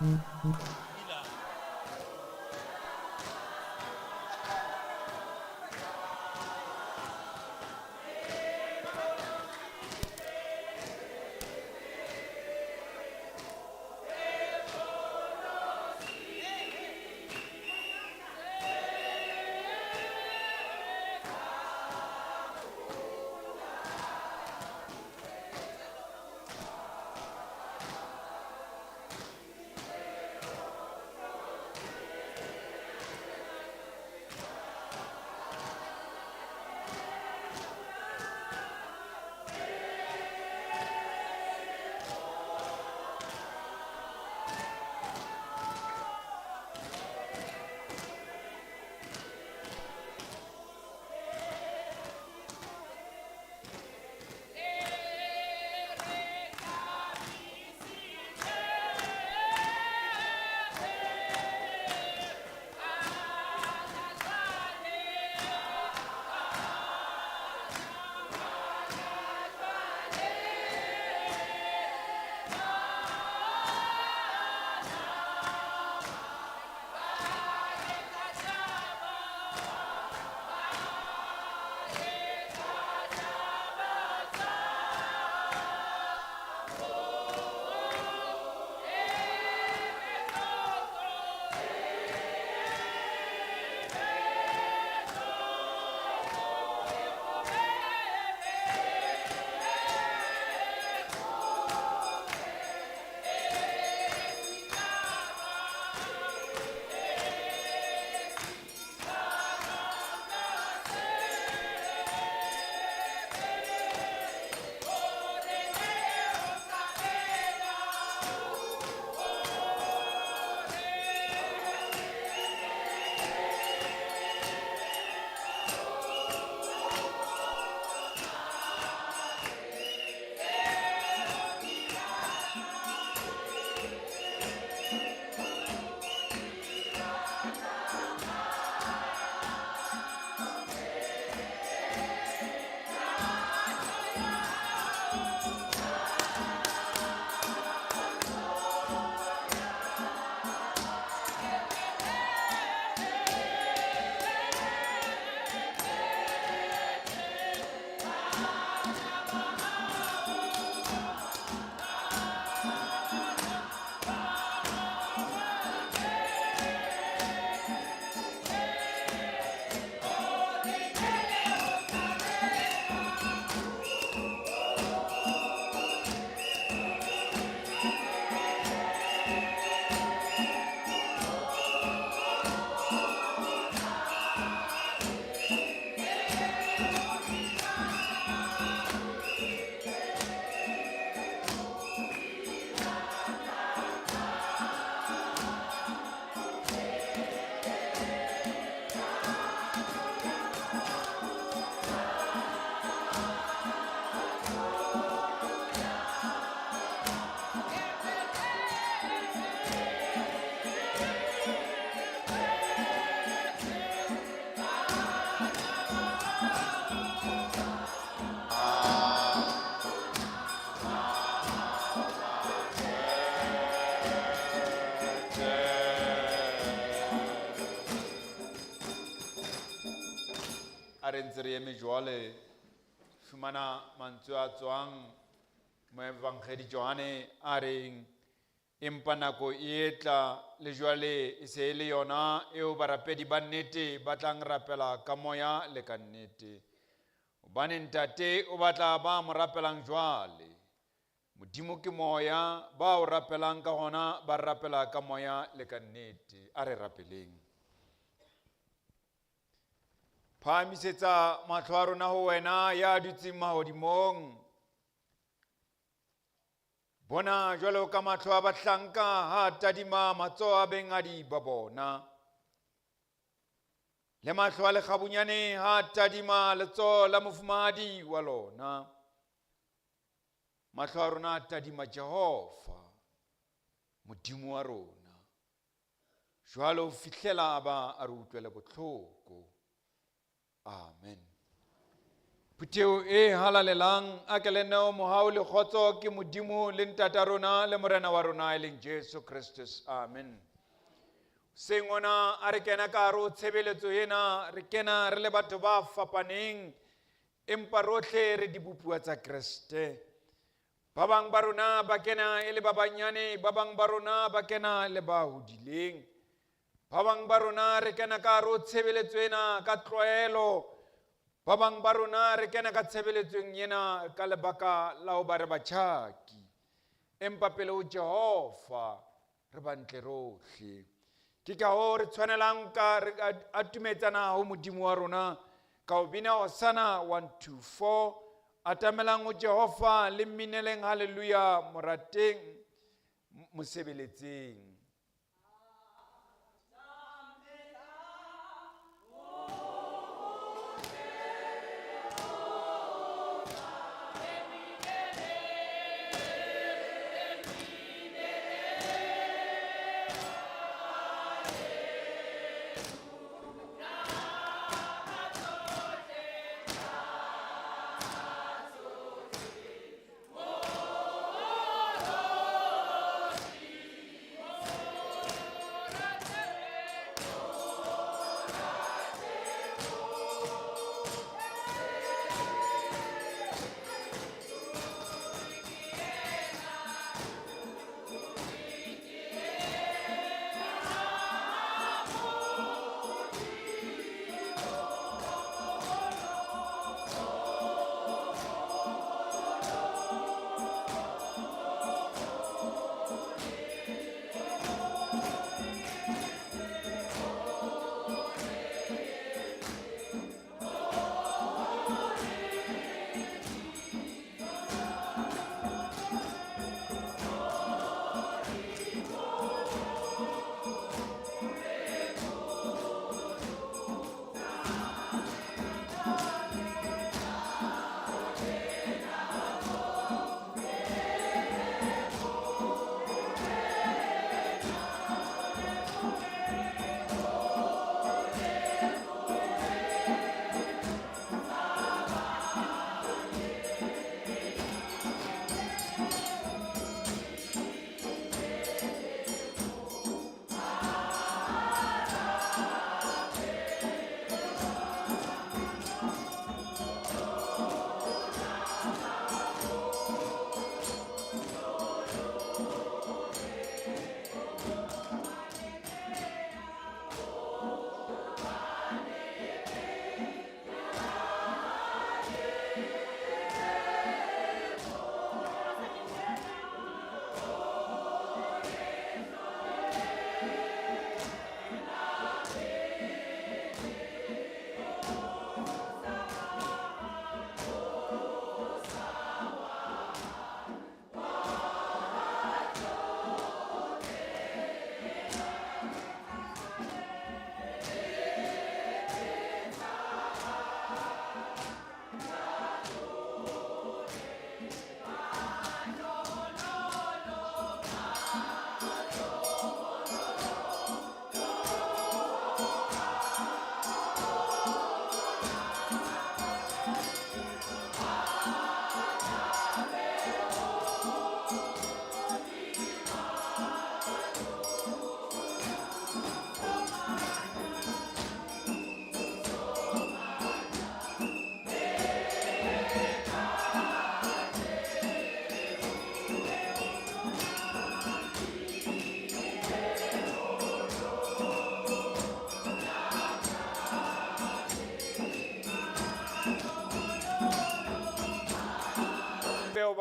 A re ntse re eme jwale fumana mantswe a tswang moevangedi Johane a reng empa nako e etla le jwale e se e le yona eo barapedi ba nnete ba tlang rapela ka moya le ka nnete hobane ntate o batla ba mo rapelang jwale. Modimo ke moya, ba o rapelang ka gona ba rapela ka moya le ka nnete. A re rapeleng. Phahamisetsa mahlo a rona ho wena ya dutseng mahodimong. Bona jwalo ka mahlo a bahlanka ha tadima matsoho a benghadi ba bona. Le mahlo a lekgabunyane ha tadima letsoho la mofumahadi wa lona. Mahlo a rona a tadima Jehova, Modimo wa rona. Jwalo ho fihlela a ba a re utlwele bohloko. Amen. Phutheo e halalelang a ke le neo mohau le kgotso ke Modimo le Ntata rona le Morena wa rona e leng Jesu Kristus. Amen. Seng ona a re kena ka hare ho tshebeletso ena, re kena re le batho ba fapaneng, empa rohle re dibopuwa tsa Kreste. Ba bang ba rona ba kena e le ba banyane, ba bang ba rona ba kena e le ba hodileng. Ba bang ba rona re kena ka hare ho tshebeletso ena ka tlwaelo. Ba bang ba rona re kena ka tshebeletsong ena ka lebaka la ho ba re batjhaki. Empa pele ho Jehova re bantle rohle. Ke ka hoo re tshwanelang ka re atumetsana ho Modimo wa rona ka ho bina Hosana 124, atamelang ho Jehova le mmineleng haleluya, morateng, mosebeletseng.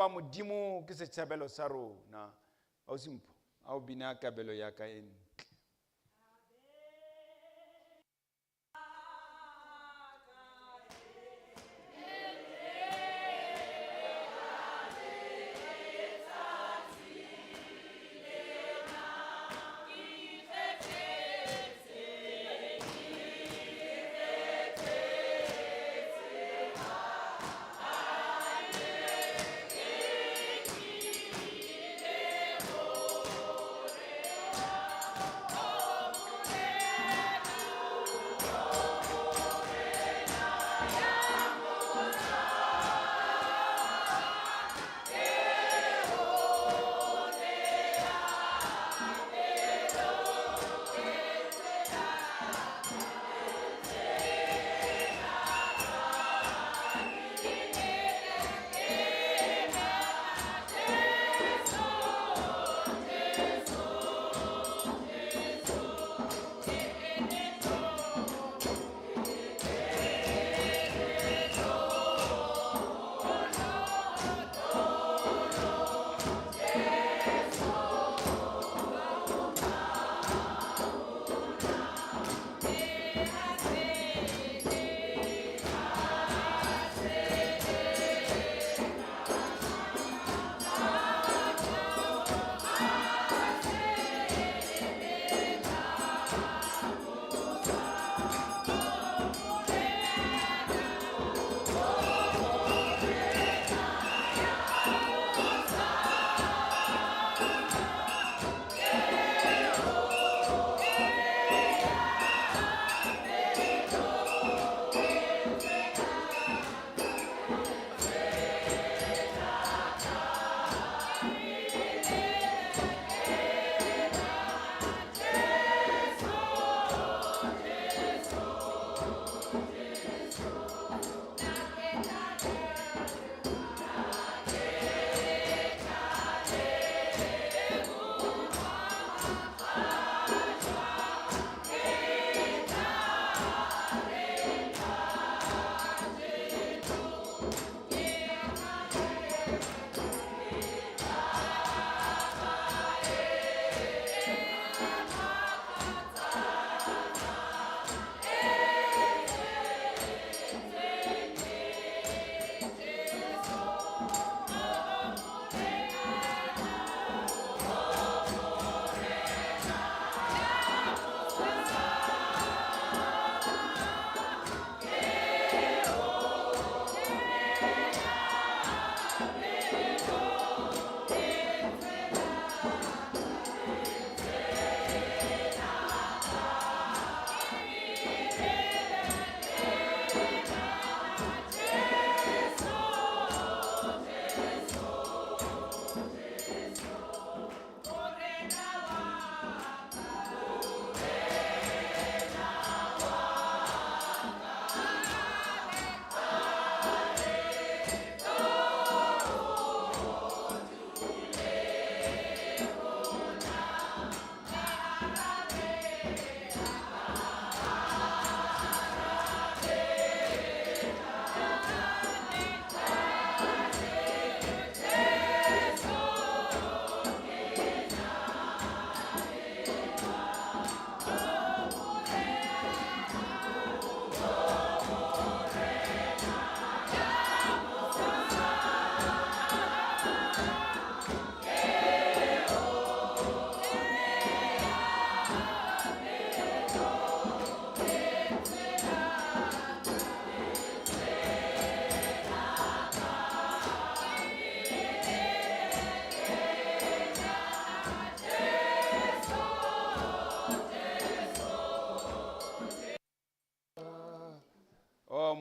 Ba Modimo ke setšhabelo sa rona. Ausi Mpho, a o bina kabelo ya ka e ntle.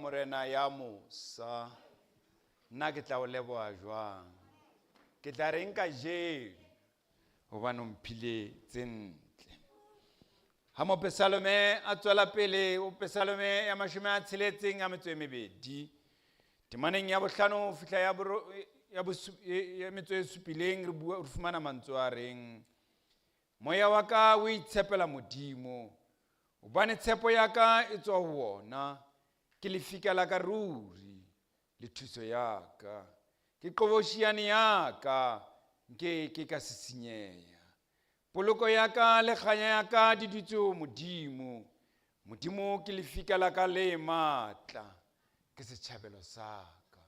Morena ya mosa, nna ke tla o leboha jwang? Ke tla reng kajeno hobane o mphile tse ntle. Ha mopesalome a tswela pele, o pesalome ya 62, temaneng ya bohlano ho fihla ya boro, ya bosu, ya metso e supileng, re bua, re fumana mantswe a reng, moya wa ka o itshepela Modimo, hobane tshepo ya ka e tswa ho wona, ke lefika la ka ruri le thuso ya ka, ke qoboshiane ya ka, nke ke ka sisinyeha. Poloko ya ka le kganya ya ka di dutse ho Modimo. Modimo ke lefika la ka le matla, ke setjhabelo sa ka.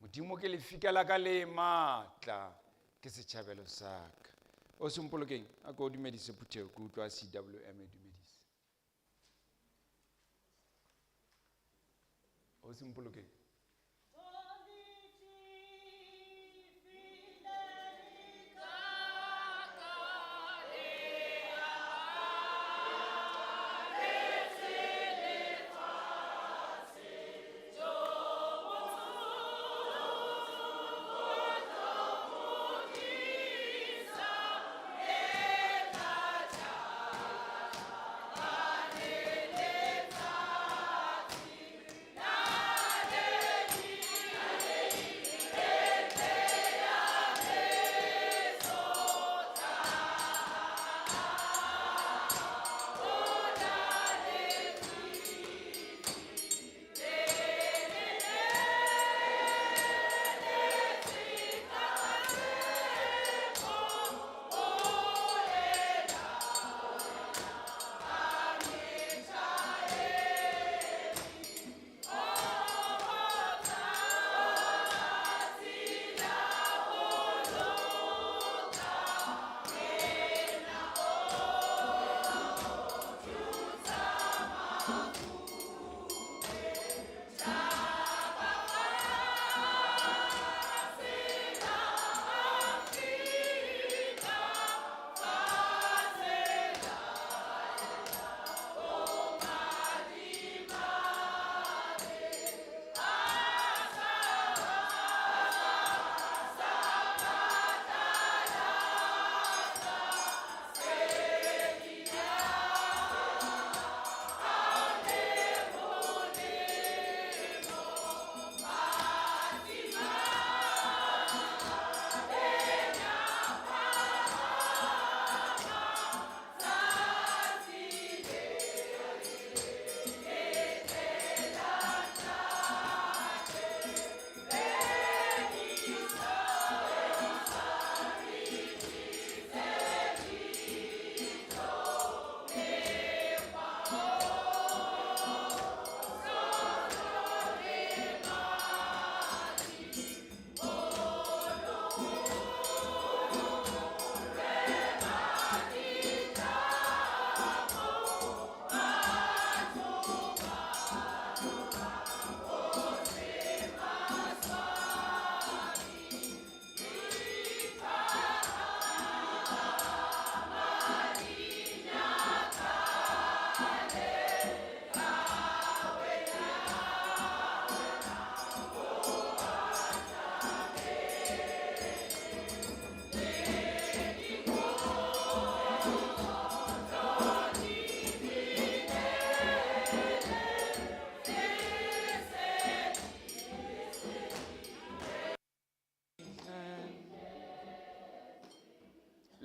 Modimo ke lefika la ka le matla, ke setjhabelo sa ka. O Sempolokeng, a ko dumedise phutheho, ke utlwa CWM e dumedise. O Sempolokeng.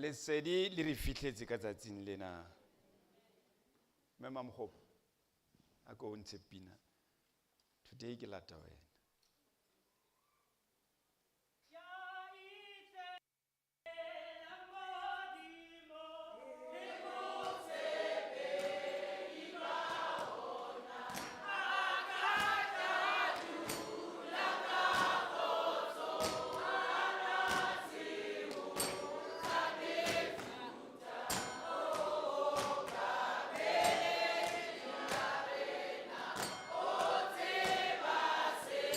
Lesedi le re fihletse ka tsatsing lena. Mme Mamokgopo, a ko o ntshe pina. Today ke lata wena. Tseba se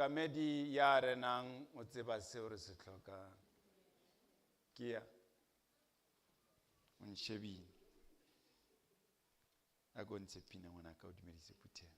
Mookamedi ya renang o tseba seo re se hlokang. Ke ya o nshebile. A ko ntshe pina ngwanaka o dumedise phutheho.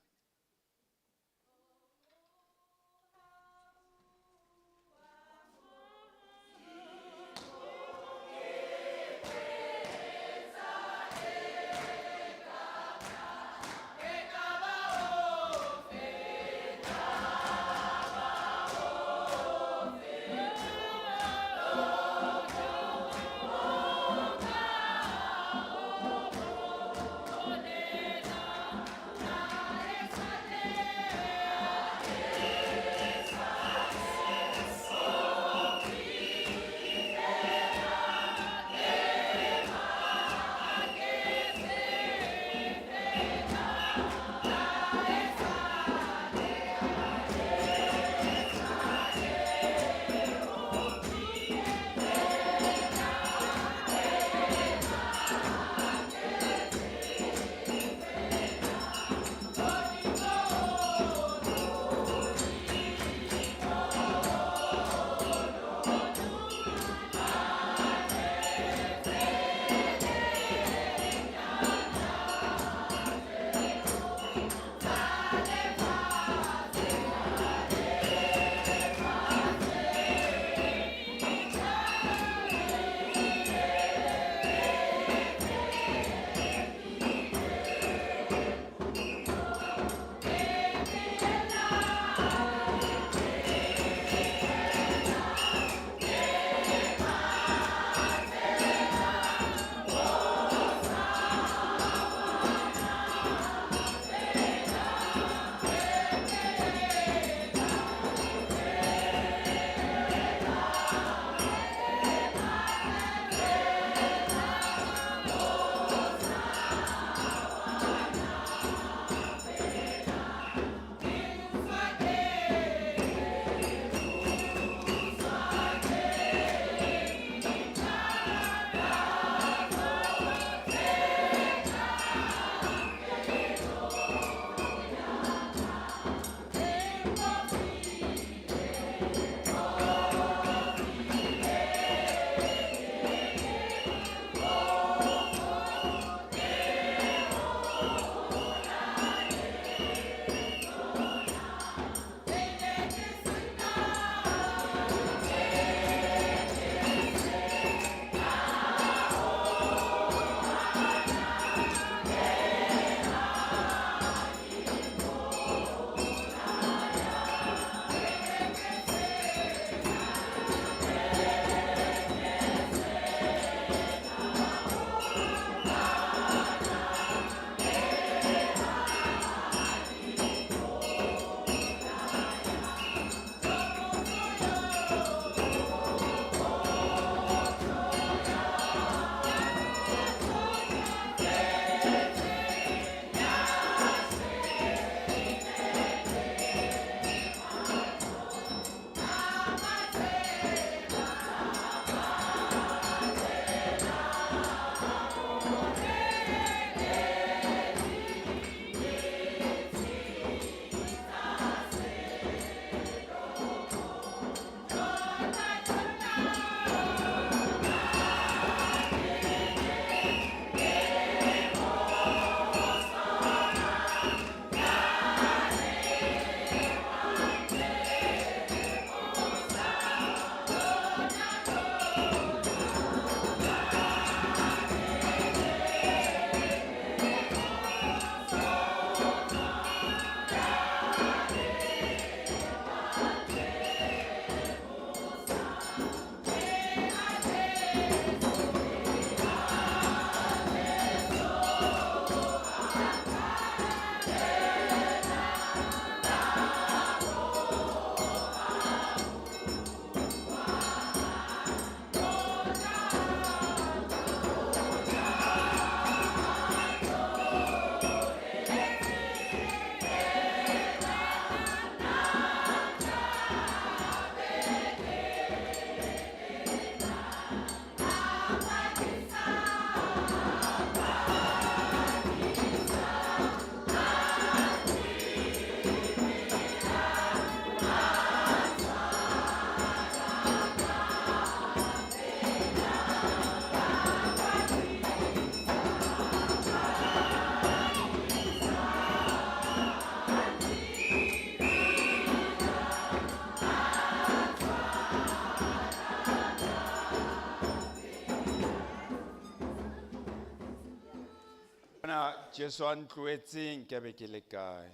Jesu a ntlohetseng ke be ke le kae?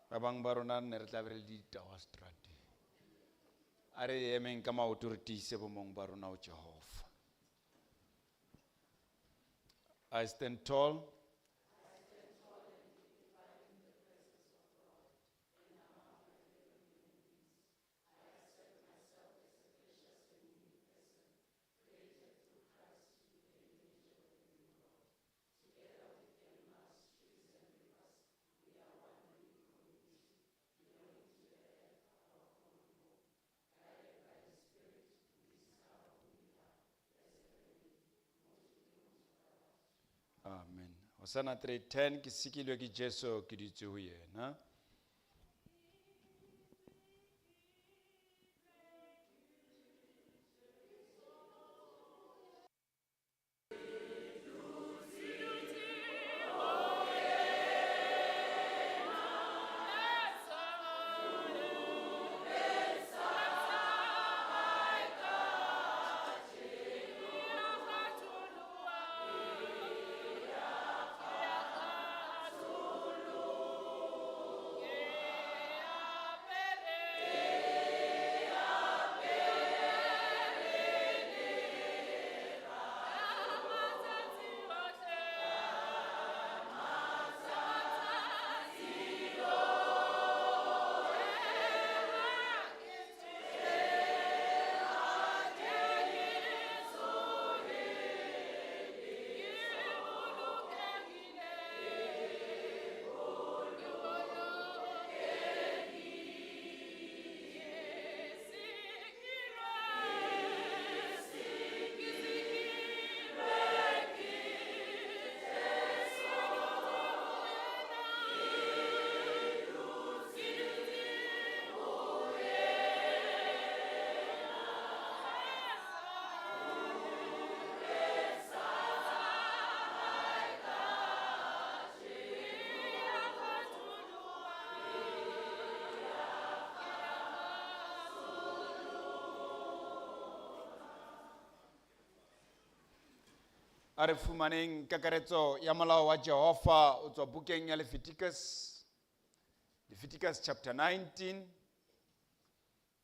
Ba bang ba rona ne re tla be re le ditawa strateng. A re emeng ka maoto re tiise bomong ba rona ho Jehova. I stand tall. Amen. Hosanna 3:10 ke sikilwe ke Jesu ke dutse ho yena. A re fumaneng kakaretso ya molao wa Jehova o tswa bukeng ya Leviticus, Leviticus chapter 19.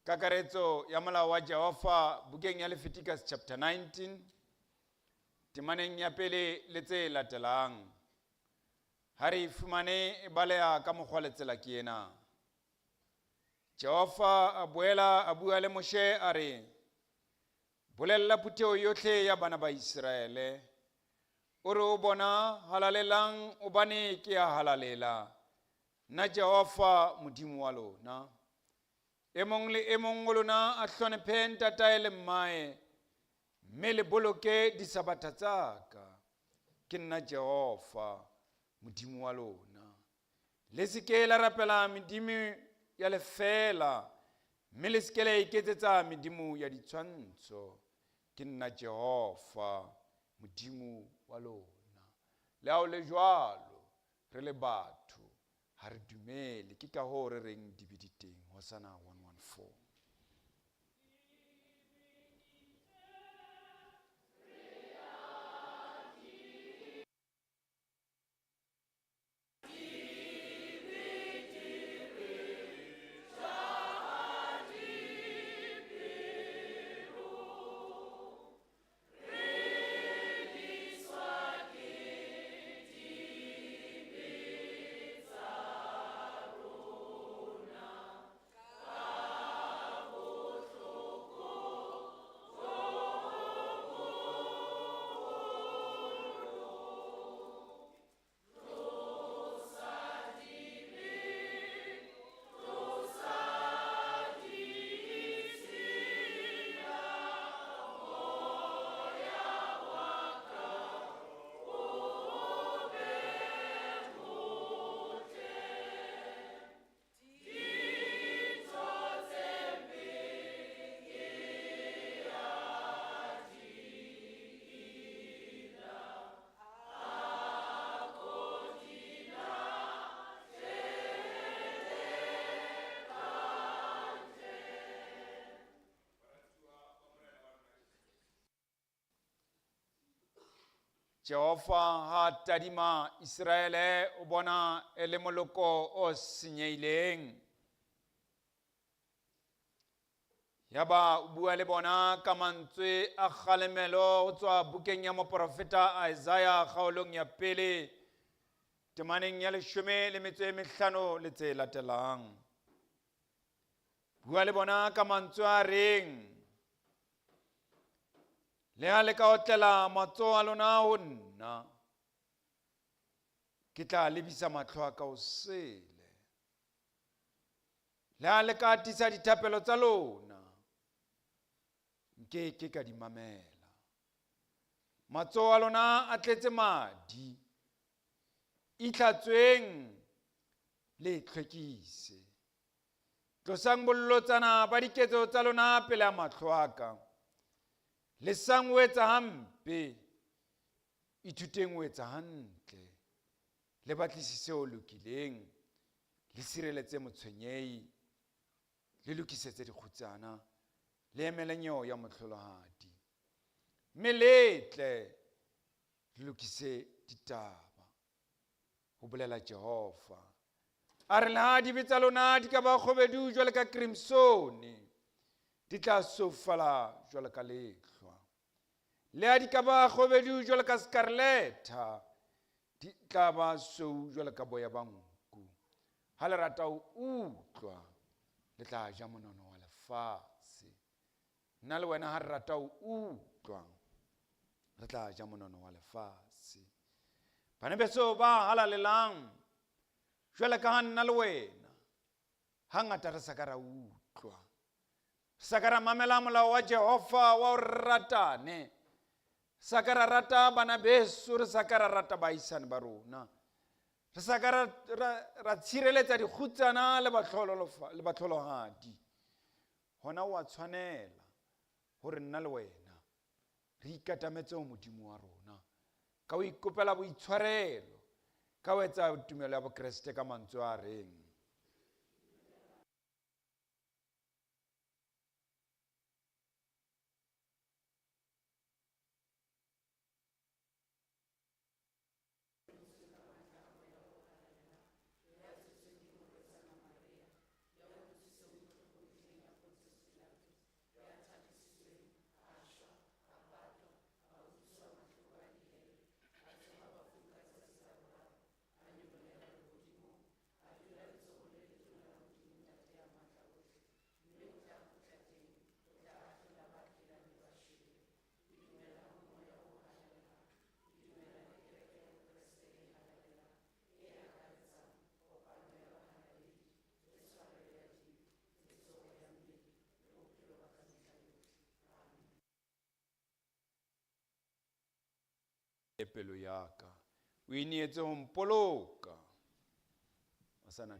Kakaretso ya molao wa Jehova bukeng ya Leviticus chapter 19, temaneng ya pele le tse latelang. Ha re e fumane e baleha ka mokgwa le tsela ke ena. Jehova a boela a bua le Moshe a re, bolella phutheho yohle ya bana ba Iseraele, o re o bona halalelang hobane ke a halalela, nna Jehova Modimo wa lona. E mong le e mong o lona a hlonephe ntatae le mmae, mme le boloke disabatha tsa ka. Ke nna Jehova Modimo wa lona. Le se ke la rapela medimo ya lefeela, mme le se ke la iketsetsa medimo ya ditshwantsho. Ke nna Jehova Modimo wa lona. Le ha ho le jwalo, re le batho ha re dumele, ke ka hoo re reng dibe di teng. Hosanna 114. Jehova ha tadima Iseraele o bona e le moloko o senyehileng. Yaba o bua le bona ka mantswe a kgalemelo ho tswa bukeng ya moprofeta Isaiah kgaolong ya 1 temaneng ya 15 le tse latelang. Bua le bona ka mantswe a reng, le ha le ka otlela matsoho a lona ho nna, ke tla lebisa mahlo a ka o sele. Le ha le ka atisa dithapelo tsa lona, nke ke ka di mamela. Matsoho a lona a tletse madi, itlhatsweng le tlhwekise. Tlosang bollotsana ba diketso tsa lona pele a mahlo a ka. Lesang ho etsa hampe, ithuteng ho etsa hantle. Le batlisise ho lokileng, le sireletse motshwenyehi, le lokisetse dikgutsana, le emele nyeo ya mohlolohadi. Mme le tle le lokise ditaba, ho bolela Jehova. A re le ha dibe tsa lona di ka ba kgobedu jwalo ka crimsone, di tla sofala jwalo ka lehlwa. Le ha di ka ba kgobedu jwalo ka scarletta, di tla ba sweu jwalo ka boya ba nku. Ha le rata ho utlwa, le tla ja monono wa lefatshe. Nna le wena ha re rata ho utlwa, re tla ja monono wa lefatshe. Bana beso ba halalelang, jwale ka ha nna le wena hangata re sa ka ra utlwa, re sa ka ra mamela molao wa Jehova wa ho ratane, sa ka ra rata bana beso, re sa ka ra rata baahisane ba rona, re sa ka ra tshireletsa dikgutsana le batlholohadi. Hona o a tshwanela hore nna le wena re ikatametse ho Modimo wa rona ka ho ikopela boitshwarelo, ka ho etsa tumelo ya Bokreste ka mantswe a reng, pelo ya ka o ineetse ho mpoloka. A sana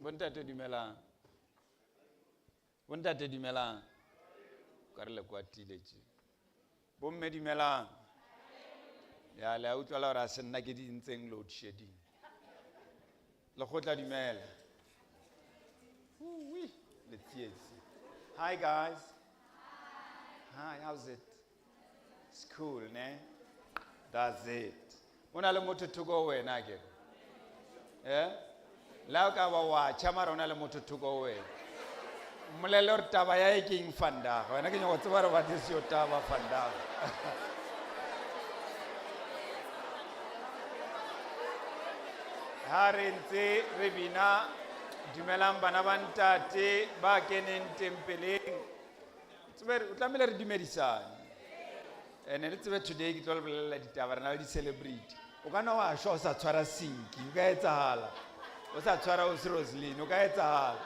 Bontate dumelang. Bontate dumelang. Ka re le kwatile tje. Bomme dumelang. Ya le a utlwala hore ha se nna ke di entseng load shedding. Lekgotla dumela. Ui, le tsietsi. Hi guys. Hi, how's it? It's cool, ne? That's it. O na le motho thoko ho wena akere? Eh? Le ha o ka ba wa tjha mara o na le motho thoko ho wena. Mmolelle hore taba ya e ke eng vandag. Wena ke nyaka ho tseba hore what is your taba vandag. Ha re ntse re bina dumelang bana ba ntate ba keneng tempeleng. Tsebe o tlamehile re dumedisane. Ene le tsebe today ke tlo le bolella ditaba re na le di-celebrity. O ka nna wa shwa o sa tshwara sinki, o ka etsahala. O sa tshwara o se Roslyn, o ka etsahala.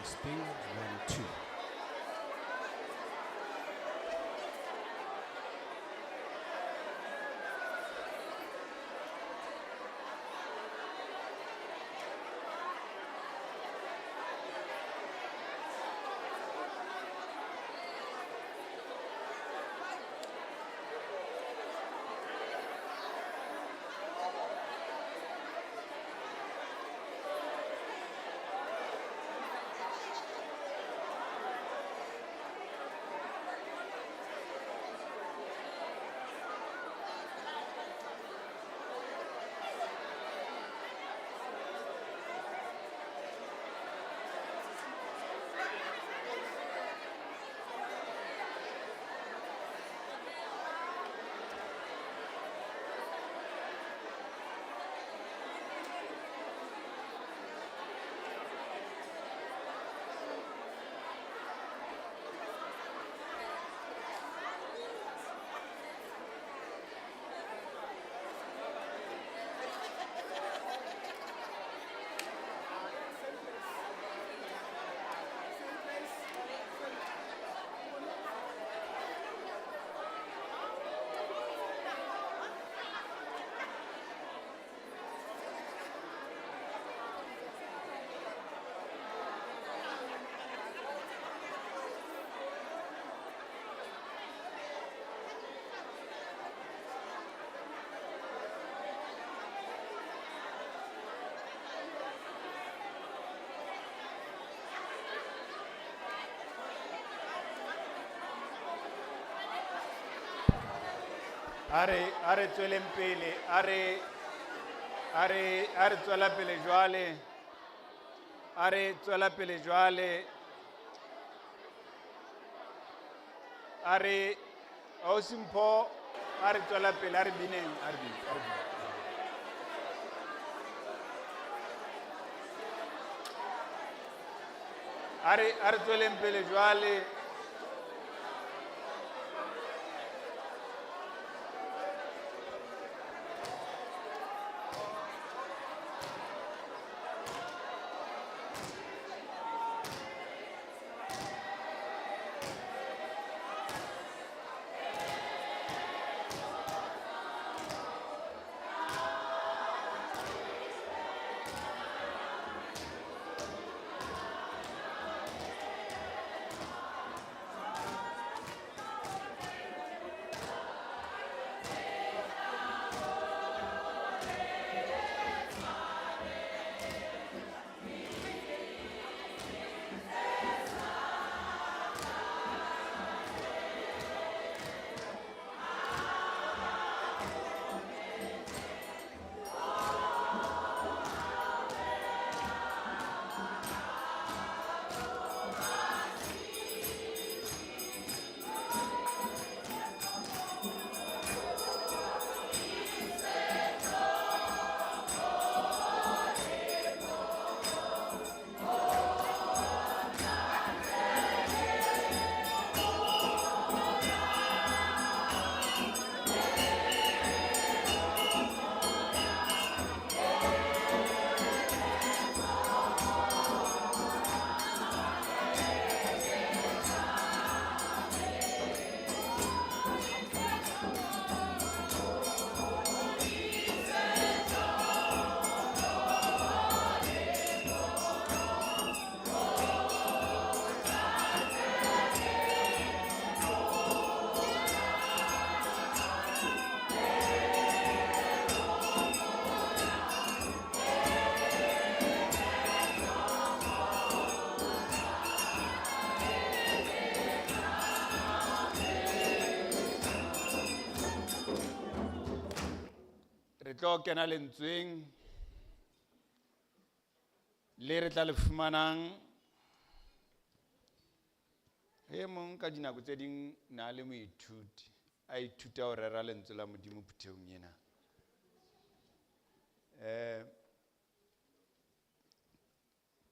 Testing, 1, 2. A re tsweleng pele, a re tswela pele jwale. A re tswela pele jwale. A re Ausi Mpho, a re tswela pele, a re bineng, a re bine, a re bine. A re tsweleng pele jwale. tlo kena lentsweng le re tla le fumanang. E mong ka dinako tse ding na le moithuti a ithuta ho rera lentswe la Modimo phuthehong ena.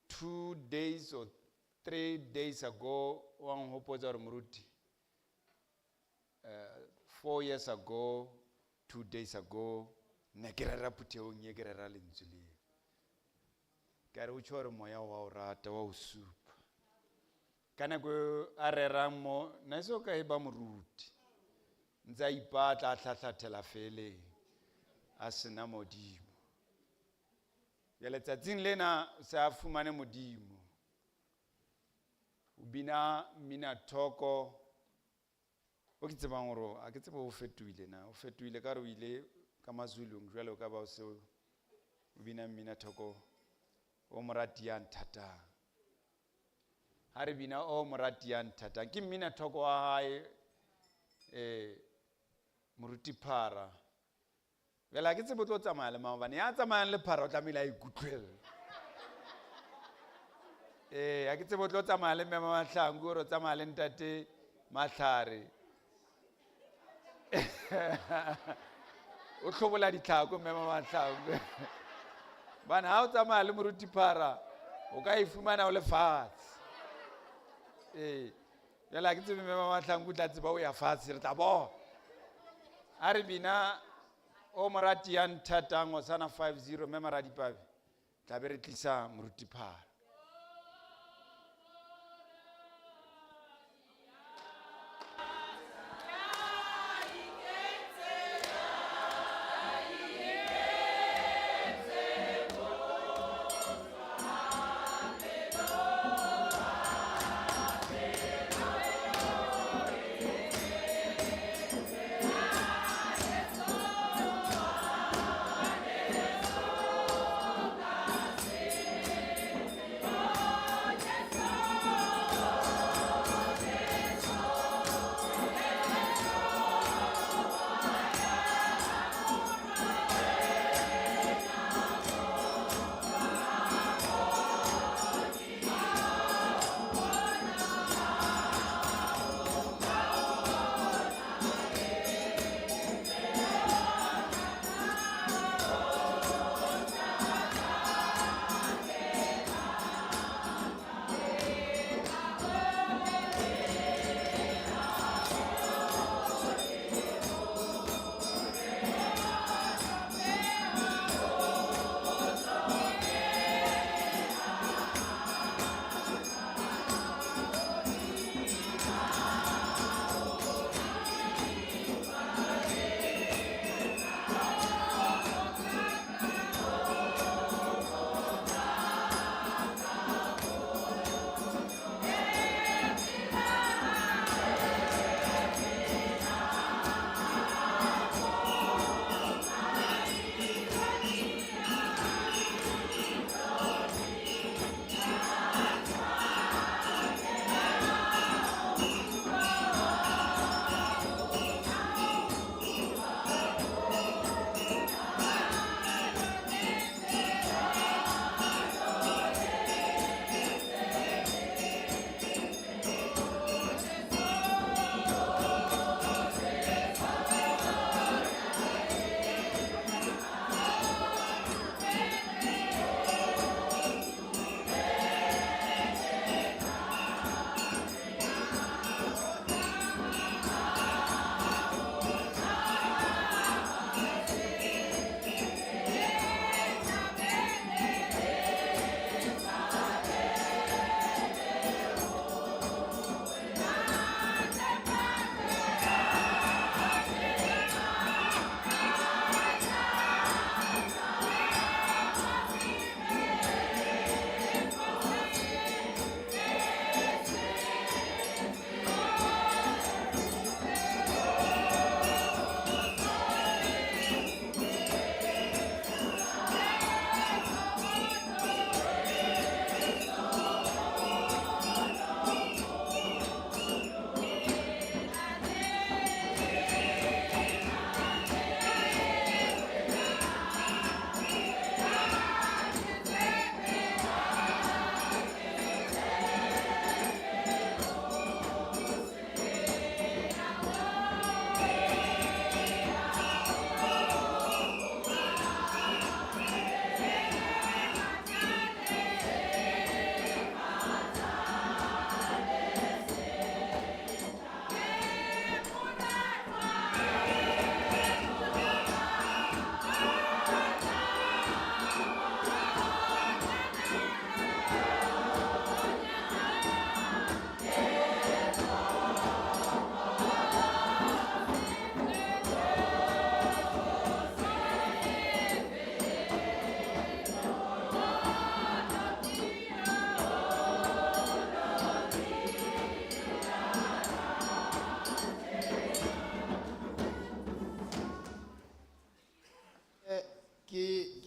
2 days or 3 days ago wa nhopotsa hore moruti, 4 years ago, 2 days ago ne ke rera phuthehong e, ke rera lentswe leo. Ka re o tjho hore moya wa o rata, wa o supa. Ka nako eo a rerang mo, ne so ka e ba moruti. Ntse a ipatla, a hlahlathela feeleng, a sena Modimo. Jwale tsatsing lena o se a fumane Modimo. O bina mmina thoko, o ke tsebang hore ha ke tsebe o fetohile na, o fetohile ka hore o ile ka Mazulung, jwale o ka ba o se o bina mmina thoko o morati ya nthatang. Ha re bina o morati ya nthatang, ke mmina thoko wa hae, moruti Phara. Jwale ha ke tsebe o tlo tsamaya le mang, hobane ya tsamayang le Phara o tlamehile a ikutlwelle. Ha ke tsebe o tlo tsamaya le mme Mahlangu, or o tsamaya le ntate Mahlare. O hlobola ditlhako mme Mahlangu. Bana ha o tsamaya le moruti Phara, o ka e fumana o le fatshe. Jwale ha ke tsebe mme Mahlangu o tla tseba o ya fatshe, re tla bona. A re bina o morati ya nthatang, Hosana 50, mme Maradipabe, tla be re tlisa moruti Phara.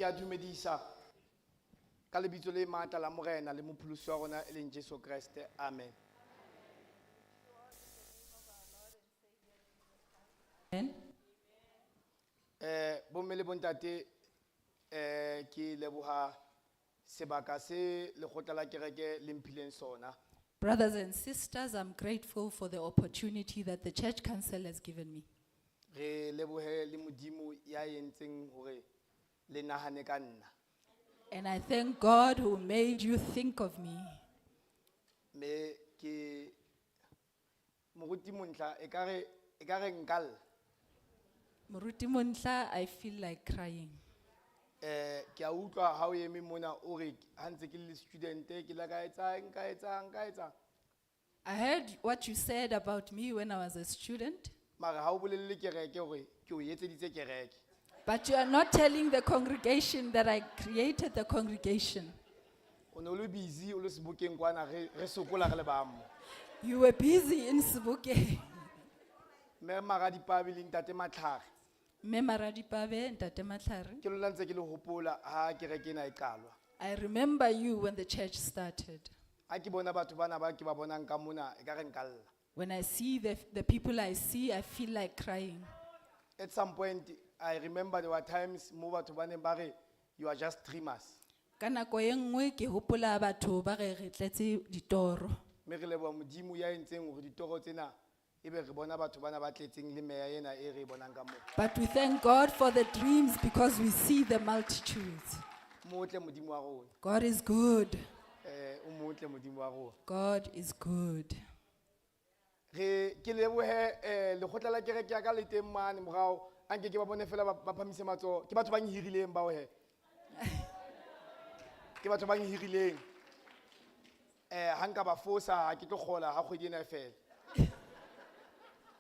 Ke a dumedisa ka lebitso le matla la Morena le mopholosi wa rona e leng Jesu Kreste. Amen. Amen. Bomme le bontate, ke leboha sebaka se lekgotla la kereke le mphileng sona. Brothers and sisters, I'm grateful for the opportunity that the church council has given me. Re lebohe le Modimo ya entseng hore le nahane ka nna. And I thank God who made you think of me. Me ke moruti Monhla ekare nka lla. Moruti Monhla, I feel like crying. Ke a utlwa ha o eme mona o re ha ntse ke le student ke la ka etsang ka etsang ka etsang. I heard what you said about me when I was a student, Mara ha o bolelle kereke hore ke o etseditse kereke. but you are not telling the congregation that I created the congregation. O ne o le busy o le sebokeng kwana re sokola re le bang mo. You were busy in Sebokeng. Mme Maradipabe le Ntate Matlhare. Mme Maradipabe, Ntate Matlhare. Ke lona ntse ke le hopola ha kereke ena e qalwa. I remember you when the church started. Ha ke bona batho bana ba ke ba bonang ka mona ekare nka lla. When I see the people I see, I feel like crying. At some point, I remember there were times mo batho ba neng ba re, you are just dreamers. Ka nako e nngwe ke hopola batho ba re re tletse ditoro. Mme re leboha Modimo ya entseng hore ditoro tsena ebe re bona batho bana ba tletseng le meya ena e re e bonang ka moo. But we thank God for the dreams because we see the multitudes. Motle Modimo wa rona. God is good. O motle Modimo wa rona. God is good. Re ke lebohe lekgotla la kereke ya ka le teng mane morao, a nke ke ba bone fela ba phamise matsoho. Ke batho ba nhirileng bao he. Ke batho ba nhirileng. Ha nka ba fosa, ha ke tlo kgola ha kgwedi ena e fela.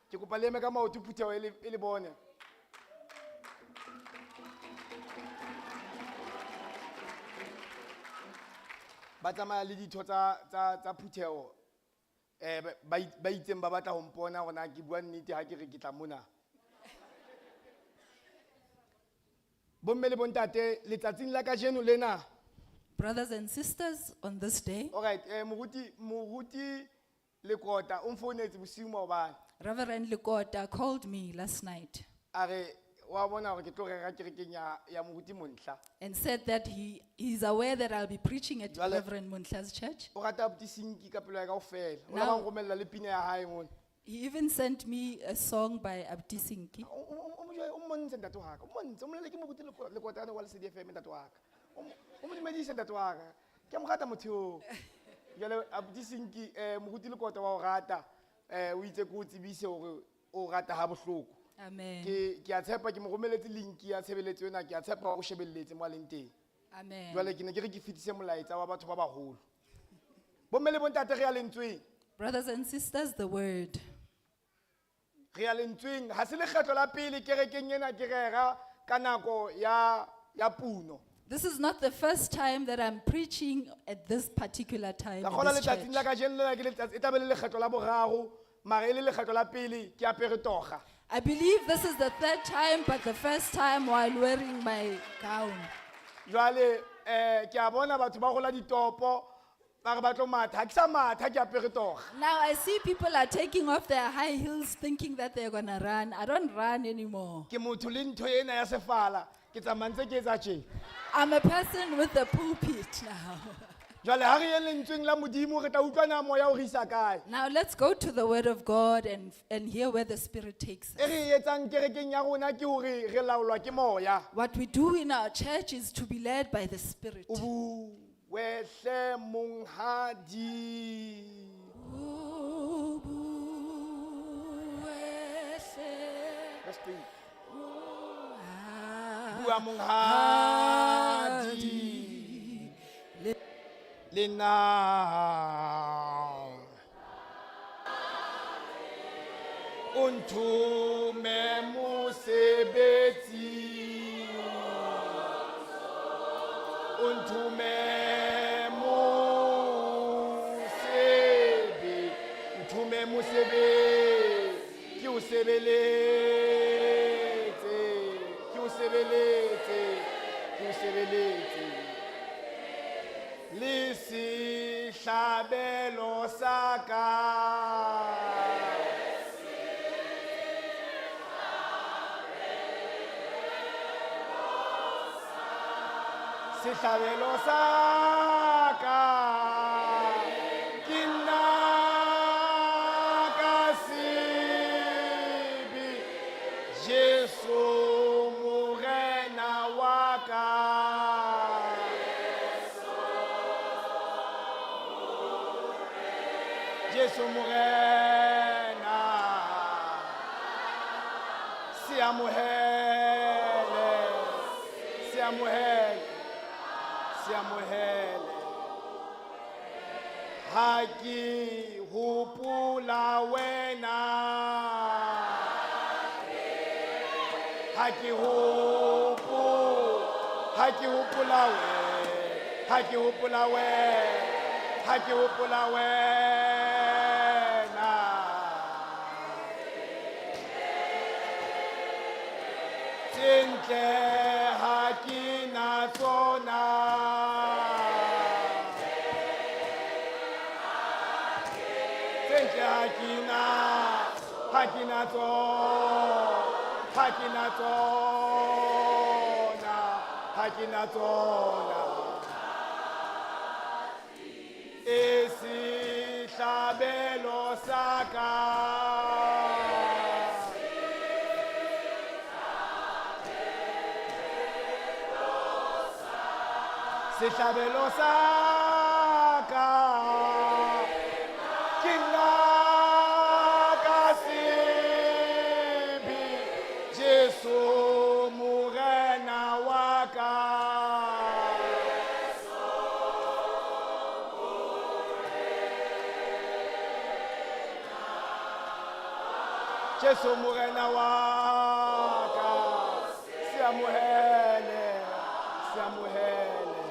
Ke kopa le eme ka maoto phutheho e le bone. Ba tsamaya le ditho tsa phutheho. Ba itseng ba batla ho mpona hore na ke bua nnete ha ke re ke tla mona. Bomme le bontate, letsatsing la kajeno lena. Brothers and sisters, on this day. All right, moruti Lekota o mfounetse bosiu maobane. Reverend Lekota called me last night. A re wa bona hore ke tlo rera kerekeng ya moruti Monhla. And said that he is aware that I'll be preaching at Jwale Reverend Monhla's church. O rata abuti Sinki ka pelo ya kaofela. O la Now ba nromella le pina ya hae mona. He even sent me a song by Abdi Sinki. O mmontshe ntate wa ka. O mmontshe, o mmolelle ke moruti Lekota ane wa Lesedi FM ntate wa ka. O mo dumedise ntate wa ka. Ke a mo rata motho eo. Jwale Abdi Sinki, moruti Lekota wa o rata. O itse ke o tsebise hore o rata ha bohloko. Amen. Ke a tshepa ke mo romeletse link ya tshebeletso ena, ke a tshepa o shebelletse mo a leng teng. Amen. Jwale ke ne ke re ke fetise molaetsa wa batho ba baholo. Bomme le bontate re ya lentsweng. Brothers and sisters, the word. Re ya lentsweng. Ha se lekgetlo la pele kerekeng ena ke rera ka nako ya puno. This is not the first time that I'm preaching at this particular time Ka in kgolwa this letsatsing la church. kajeno lena ke letsatsi, e tla be le lekgetlo la boraro, mara e le lekgetlo la pele ke apere toga. I believe this is the third time, but the first time while wearing my gown. Jwale, ke a bona batho ba rola ditopo, ba re ba tlo matha. Ha ke sa matha, ke apere toga. Now I see people are taking off their high heels thinking that they're going to run. I don't run anymore. Ke motho le ntho ena ya sefala, ke tsamaya ntse ke etsa tje. I'm a person with a pulpit now. Jwale ha re ye lentsweng la Modimo, re tla utlwa na moya o re isa kae. Now let's go to the word of God and hear where the Spirit takes us. E re e etsang kerekeng ya rona ke hore re laolwa ke moya. What we do in our church is to be led by the Spirit. O bue hle monghadi. O bue hle Verse 3. monghadi. Bua monghadi. Le nna. O nthome mosebetsi. O nthome mosebe. Nthome mosebetsi. Ke o sebeletse. Ke o sebeletse. Ke o sebeletse. Le sehlabelo sa ka. Sehlabelo sa ka ke nna ka sebe, Jesu Morena wa ka. Jesu Morena, se amohele, se amohele, se amohele. Ha ke hopola wena, ha ke hopola, ha ke hopola wena, ha ke hopola wena, ha ke hopola wena. Tse ntle ha ke na tsona. Tse ntle ha ke na tsona, ha ke na tsona, ha ke na tsona. E sehlabelo sa ka. Sehlabelo sa ka ke nna ka sebe, Jesu Morena wa ka. Jesu Morena wa ka, se amohele, se amohele.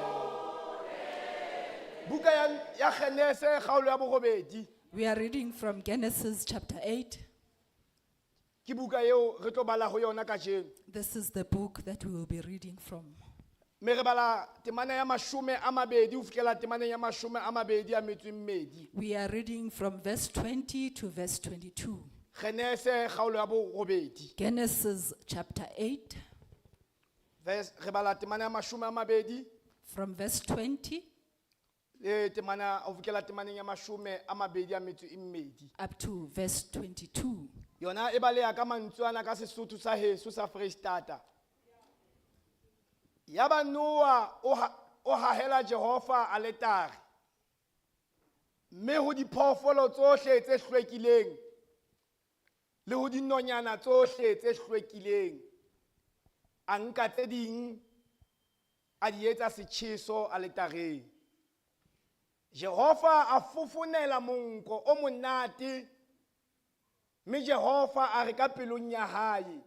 Buka ya Genese kgaolo ya borobedi. We are reading from Genesis chapter 8. Ke buka eo re tlo bala ho yona kajeno. This is the book that we will be reading from. Mme re bala temana ya 20 ho fihlela temaneng ya 28. We are reading from verse 20 to verse 22. Genese kgaolo ya borobedi. Genesis chapter 8, Verse, re bala temana ya 20 from verse 20 le temana ho fihlela temaneng ya 28. up to verse 22. Yona e baleha ka mantswe ana ka Sesotho sa heso sa Freistata. Yaba Noah o hahela Jehova aletare. Mme ho diphoofolo tsohle tse hlwekileng le ho dinonyana tsohle tse hlwekileng, a nka tse ding a di etsa setjheso aletareng. Jehova a fofonela monko o monate, mme Jehova a re ka pelong ya hae,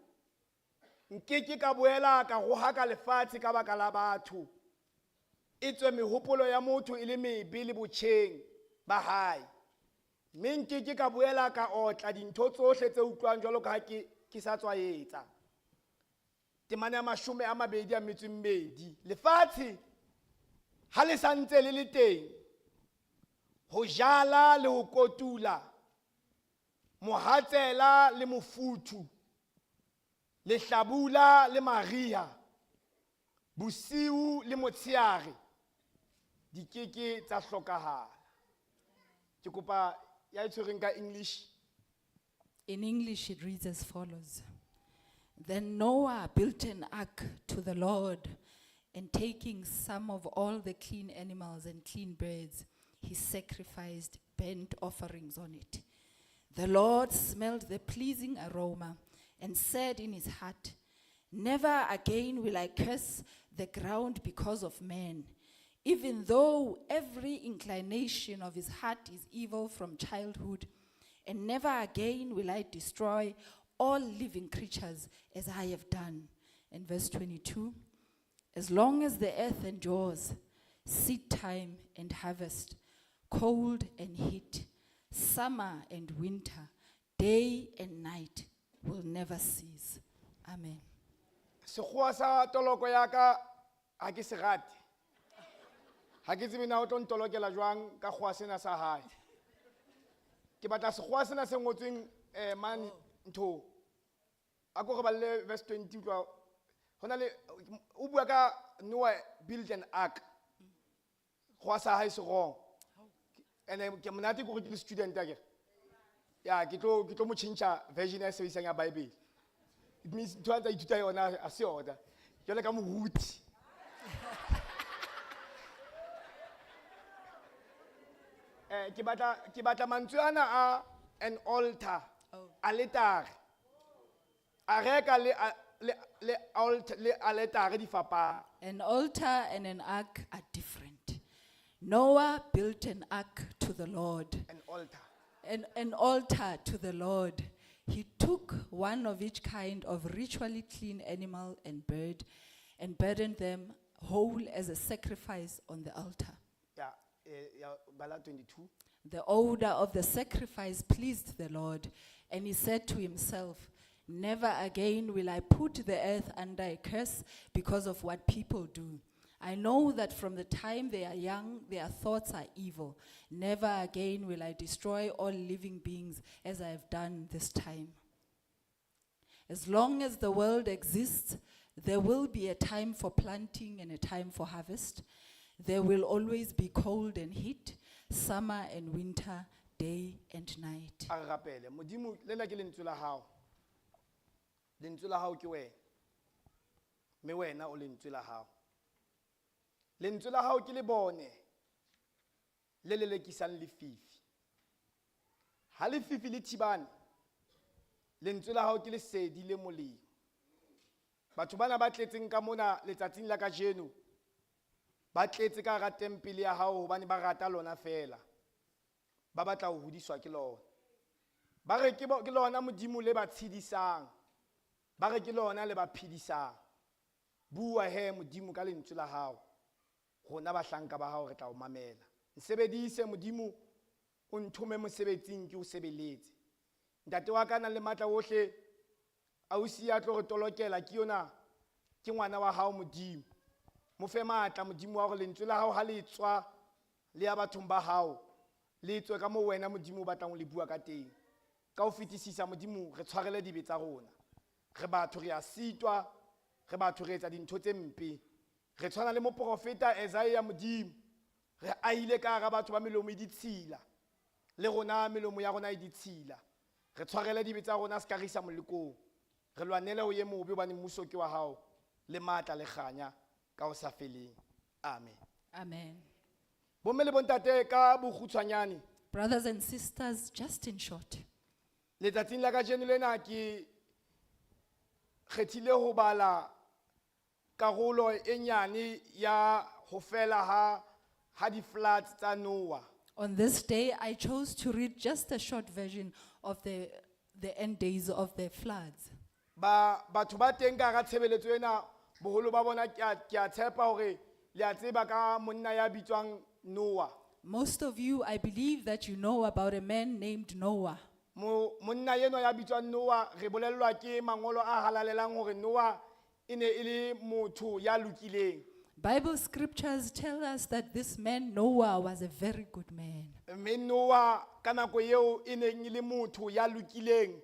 nke ke ka boela ka rohaka lefatshe ka baka la batho, etswe mehopolo ya motho e le mebe le botjheng ba hae. Mme nke ke ka boela ka otla dintho tsohle tse utlwang jwalo ka ha ke sa tswa etsa. Temana ya 22. Lefatshe ha le sa ntse le le teng, ho jala le ho kotula, mohatsela le mofuthu, lehlabula le mariha, bosiu le motsheare, di ke ke tsa hlokahala. Ke kopa ya e tshwereng ka English. In English, it reads as follows. Then Noah built an ark to the Lord, and taking some of all the clean animals and clean birds, he sacrificed burnt offerings on it. The Lord smelled the pleasing aroma and said in his heart, Never again will I curse the ground because of man, even though every inclination of his heart is evil from childhood, and never again will I destroy all living creatures as I have done. And verse 22, as long as the earth endures, seed time and harvest, cold and heat, summer and winter, day and night will never cease. Amen. Sekgowa sa toloko ya ka Ha ke se rate. Ha ke tsebe na o tlo ntolokela jwang ka kgowa sena sa hae. Ke batla sekgowa sena se ngotsweng mane nthong. A ko re balle verse 20 utlwa. Ho na le o bua ka Noah built an ark. Kgowa sa hae se wrong. Ene ke monate ke hore ke le student akere. Ya ke tlo mo tjhentjha version ya sebedisang ya Bible. It means ntho a ntsa ithuta yona ha se yona. Jwale ka moruti. Ke batla mantswe ana a an altar. Oh. Aletare. Areka le altar le aletare di fapana. An altar and an ark are different. Noah built an ark to the Lord. An altar. An altar to the Lord. He took one of each kind of ritually clean animal and bird and burdened them whole as a sacrifice on the altar. Ya ya bala 22. The odor of the sacrifice pleased the Lord, and he said to himself, "Never again will I put the earth under a curse because of what people do. I know that from the time they are young, their thoughts are evil. Never again will I destroy all living beings as I have done this time. As long as the world exists, there will be a time for planting and a time for harvest. There will always be cold and heat, summer and winter, day and night." A re rapele. Modimo lena ke lentswe la hao. Lentswe la hao ke wena. Mme wena o lentswe la hao. Lentswe la hao ke lebone le lelekisang lefifi. Ha lefifi le thibane, lentswe la hao ke lesedi le molemo. Batho bana ba tletseng ka mona letsatsing la kajeno, ba tletse ka hara tempele ya hao hobane ba rata lona feela. Ba batla ho hodiswa ke lona. Ba re ke lona Modimo le ba tshedisang. Ba re ke lona le ba phedisang. Bua he Modimo ka lentswe la hao. Rona bahlanka ba hao re tla o mamela. Nsebedise Modimo, o nthome mosebetsing ke o sebeletse. Ntate wa ka nang le matla ohle, ausi ya tlo re tolokela ke yona, ke ngwana wa hao Modimo. Mo fe matla Modimo wa hore lentswe la hao ha le tswa le ya bathong ba hao, le tswe ka moo wena Modimo o batlang ho le bua ka teng. Ka ho fetisisa Modimo, re tshwarele dibe tsa rona. Re batho re a sitwa, re batho re etsa dintho tse mpe. Re tshwana le moprofeta Isaiah Modimo. Re ahile ka hara batho ba melomo e ditshila. Le rona melomo ya rona e ditshila. Re tshwarele dibe tsa rona se ka re isa molekong. Re lwanele ho ye mobe hobane mmuso ke wa hao le matla le kganya ka ho sa feleng. Amen. Amen. Bomme le bontate ka bokgutshwanyane. Brothers and sisters, just in short, Letsatsing la kajeno lena ke kgethile ho bala karolo e nyane ya ho fela ha di-floods tsa Noah. On this day, I chose to read just a short version of the end days of the floods. Ba batho ba teng ka hara tshebeletso ena boholo ba bona ke a tshepa hore le a tseba ka monna ya bitswang Noah. Most of you, I believe that you know about a man named Noah. Mo monna enwa ya bitswang Noah re bolellwa ke mangolo a halalelang hore Noah e ne e le motho ya lokileng. Bible scriptures tell us that this man, Noah, was a very good man. Mme Noah ka nako eo e neng e le motho ya lokileng.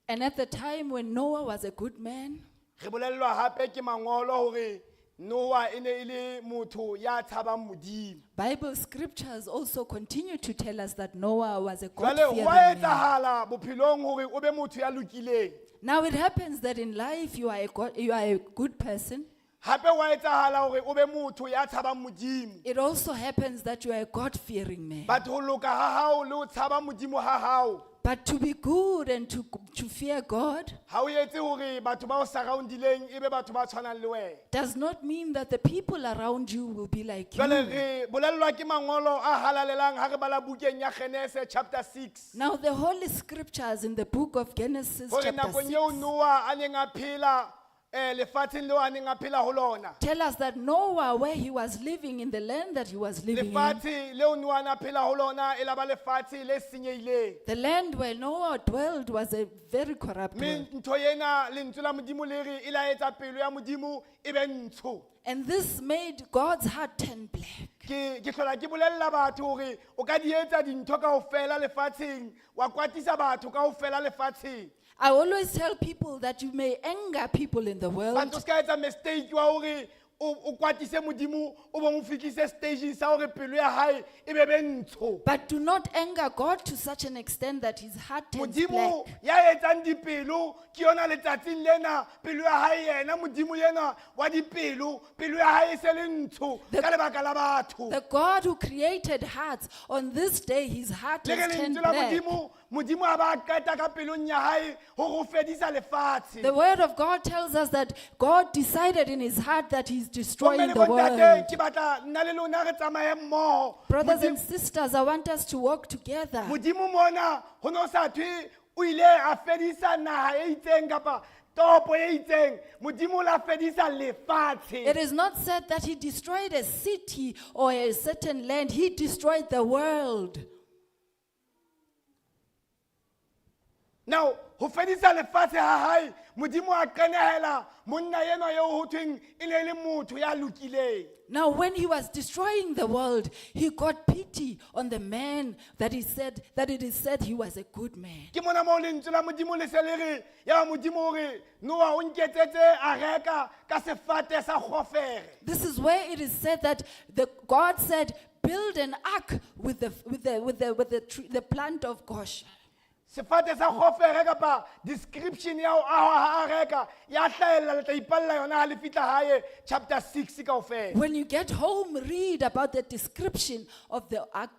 And at the time when Noah was a good man, Re bolellwa hape ke mangolo hore Noah e ne e le motho ya tshabang Modimo. Bible scriptures also continue to tell us that Noah was a Jwale God-fearing ho a man. etsahala bophelong hore o be motho ya lokileng. Now it happens that in life you are a good person. Hape wa etsahala hore o be motho ya tshabang Modimo. It also happens that you are a God-fearing man. But ho loka ha hao le ho tshaba Modimo ha hao But to be good and to fear God ha o etse hore batho ba o surroundileng e be batho ba tshwanang le wena. Does not mean that the people around you will be like you. Jwale re bolellwa ke mangolo a halalelang ha re bala bukeng ya Genese chapter 6. Now the Holy Scriptures in the book of Genesis Hore chapter nakong eo 6, Noah a neng a phela Lefatsheng leo a neng a phela ho lona. Tell us that Noah, where he was living in the land that he was living in, Lefatshe leo Noah a na phela ho lona e la ba lefatshe le senyehileng. The land where Noah dwelled was a very corrupt Mme world. ntho ena lentswe la Modimo le re e la etsa pelo ya Modimo e be ntsho. And this made God's heart turn black. Ke hlola ke bolella batho hore o ka di etsa dintho kaofela lefatsheng, wa kwatisa batho kaofela lefatsheng. I always tell people that you may anger people in the But o world, ska etsa mistake wa hore o kwatise Modimo, o bo mo fihlise stageng sa hore pelo ya hae e be be ntsho. But do not anger God to such an extent that his heart turns Modimo black. ya etsang dipelo ke yona letsatsing lena pelo ya hae yena Modimo yena wa dipelo pelo ya hae e se le ntsho ka lebaka la batho. The God who created hearts, on this day his heart Le re has turned lentswe la black. Modimo, Modimo a ba qeta ka pelong ya hae hore o fedisa lefatshe. The word of God tells us that God decided in his heart that he's Bomme destroying le the bontate, world. ke batla nna le lona re tsamaye mmoho. Brothers and Modimo- sisters, I want us to walk together. Modimo mona ho no sa thwe o ile a fedisa naha e itseng kapa toropo e itseng. Modimo o la fedisa lefatshe. It is not said that he destroyed a city or a certain land. He destroyed the world. Now, ho fedisa lefatshe ha hae, Modimo a qenehela monna enwa eo ho thweng e ne le motho ya lokileng. Now, when he was destroying the world, he got pity on the man that he said that it is said he was a good man. Ke mona moo lentswe la Modimo le se le re, ya ba Modimo o re, Noah o nketsetse areka ka sefate sa kgofere. This is where it is said that the God said, build an ark with the plant of Gosh. Sefate sa kgofere kapa description ya ho ahwa ha areka ya hlahella le tla ipalla yona ha le fihla hae chapter 6 kaofela. When you get home, read about the description of the ark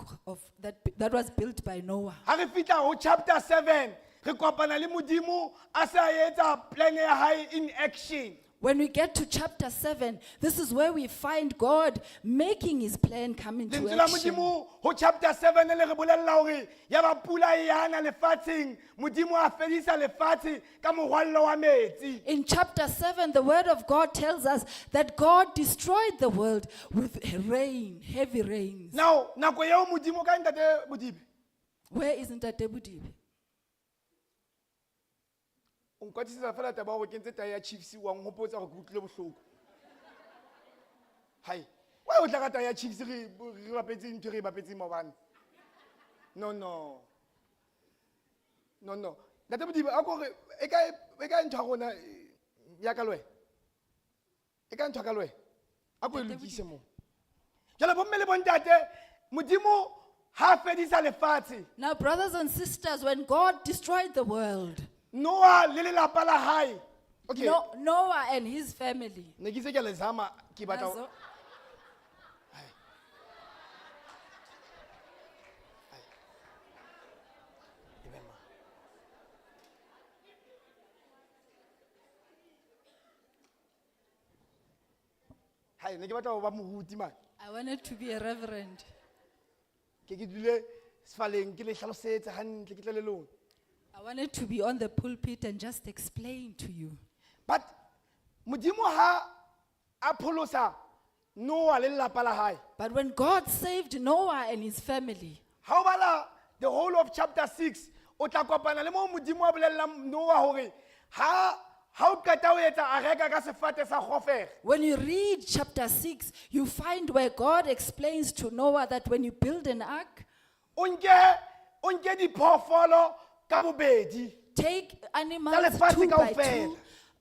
that was built by Noah. Ha re fihla ho chapter 7 re kopana le Modimo a se a etsa plan ya hae in action. When we get to chapter 7, this is where we find God making his plan come into Lentswe la action. Modimo ho chapter 7 le re bolella hore ya ba pula e yana lefatsheng, Modimo a fedisa lefatshe ka morwallo wa metsi. In chapter 7, the word of God tells us that God destroyed the world with rain, heavy rains. Now nako eo Modimo ka ntate Modibe. Where is Ntate Bodibe? O nkwatisetsa fela taba ya hore ke ntse tae ya Chiefs wa nhopotsa hore ke utlwile bohloko. Hai, why o tla ka tae ya Chiefs re bapetse ntho e re e bapetseng maobane? No, no. No, no. Ntate Modibe, a ko re e kae ntho ya rona ya ka le wena? E kae ntho ya ka le wena? A ko e Ntate lokise moo. Jwale bomme le bontate, Modimo ha fedisa lefatshe. Now, brothers and sisters, when God destroyed the world, Noah le lelapa la hae. Okay. Noah and his family. Ne ke itse ke a le zama, ke batla ho- Nazo- E be ma. Hai, ne ke batla ho ba moruti mane. I wanted to be a reverend. Ke dule sefaleng ke le hlalosetse hantle ke tle le lona. I wanted to be on the pulpit and just explain to you. But Modimo ha a pholosa Noah le lelapa la hae. But when God saved Noah and his family, Ha o bala the whole of chapter 6, o tla kopana le moo Modimo a bolellang Noah hore ha o qeta ho etsa areka ka sefate sa kgofere. When you read chapter 6, you find where God explains to Noah that when you build an ark, O nke diphoofolo ka bobedi. Take animals lefatshe two by kaofela. two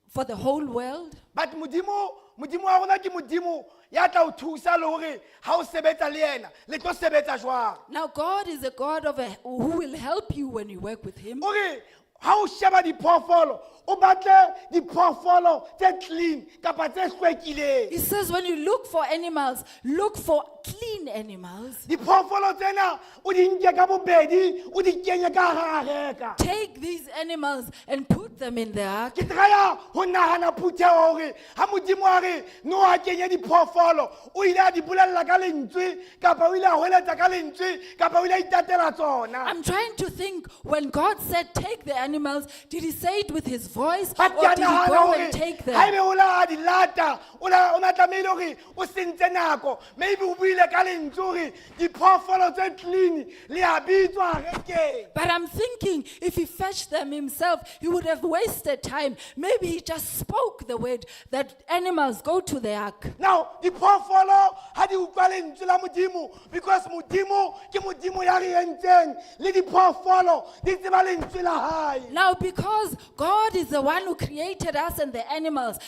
for the whole world. But Modimo wa rona ke Modimo ya tla o thusa le hore ha o sebetsa le yena, le tlo sebetsa jwang. Now, God is a God who will help you when you work with Him. O re ha o sheba diphoofolo, o batle diphoofolo tse clean kapa tse hlwekileng. He says, when you look for animals, look for clean animals. Diphoofolo tsena o di nke ka bobedi, o di kenye ka hara areka. Take these animals and put them in the ark. Ke try-a ho nahana phutheho hore ha Modimo a re Noah a kenye diphoofolo, o ile a di bolella ka lentswe kapa o ile a hweletsa ka lentswe kapa o ile a itatela tsona. I'm trying to think when God said, take the animals, did he say it with his voice But or ke a did he nahana go hore and take them? haebe o la di lata o la- o na tlamehile hore o sentse nako, maybe o buile ka lentswe hore diphoofolo tse clean le a bitswa rekeng. But I'm thinking if he fetched them himself, he would have wasted time. Maybe he just spoke the word that animals go to the ark. Now diphoofolo ha di utlwa lentswe la Modimo, because Modimo ke Modimo ya re entseng, le diphoofolo di tseba lentswe la hae. Now, because God is the one who created us and the animals,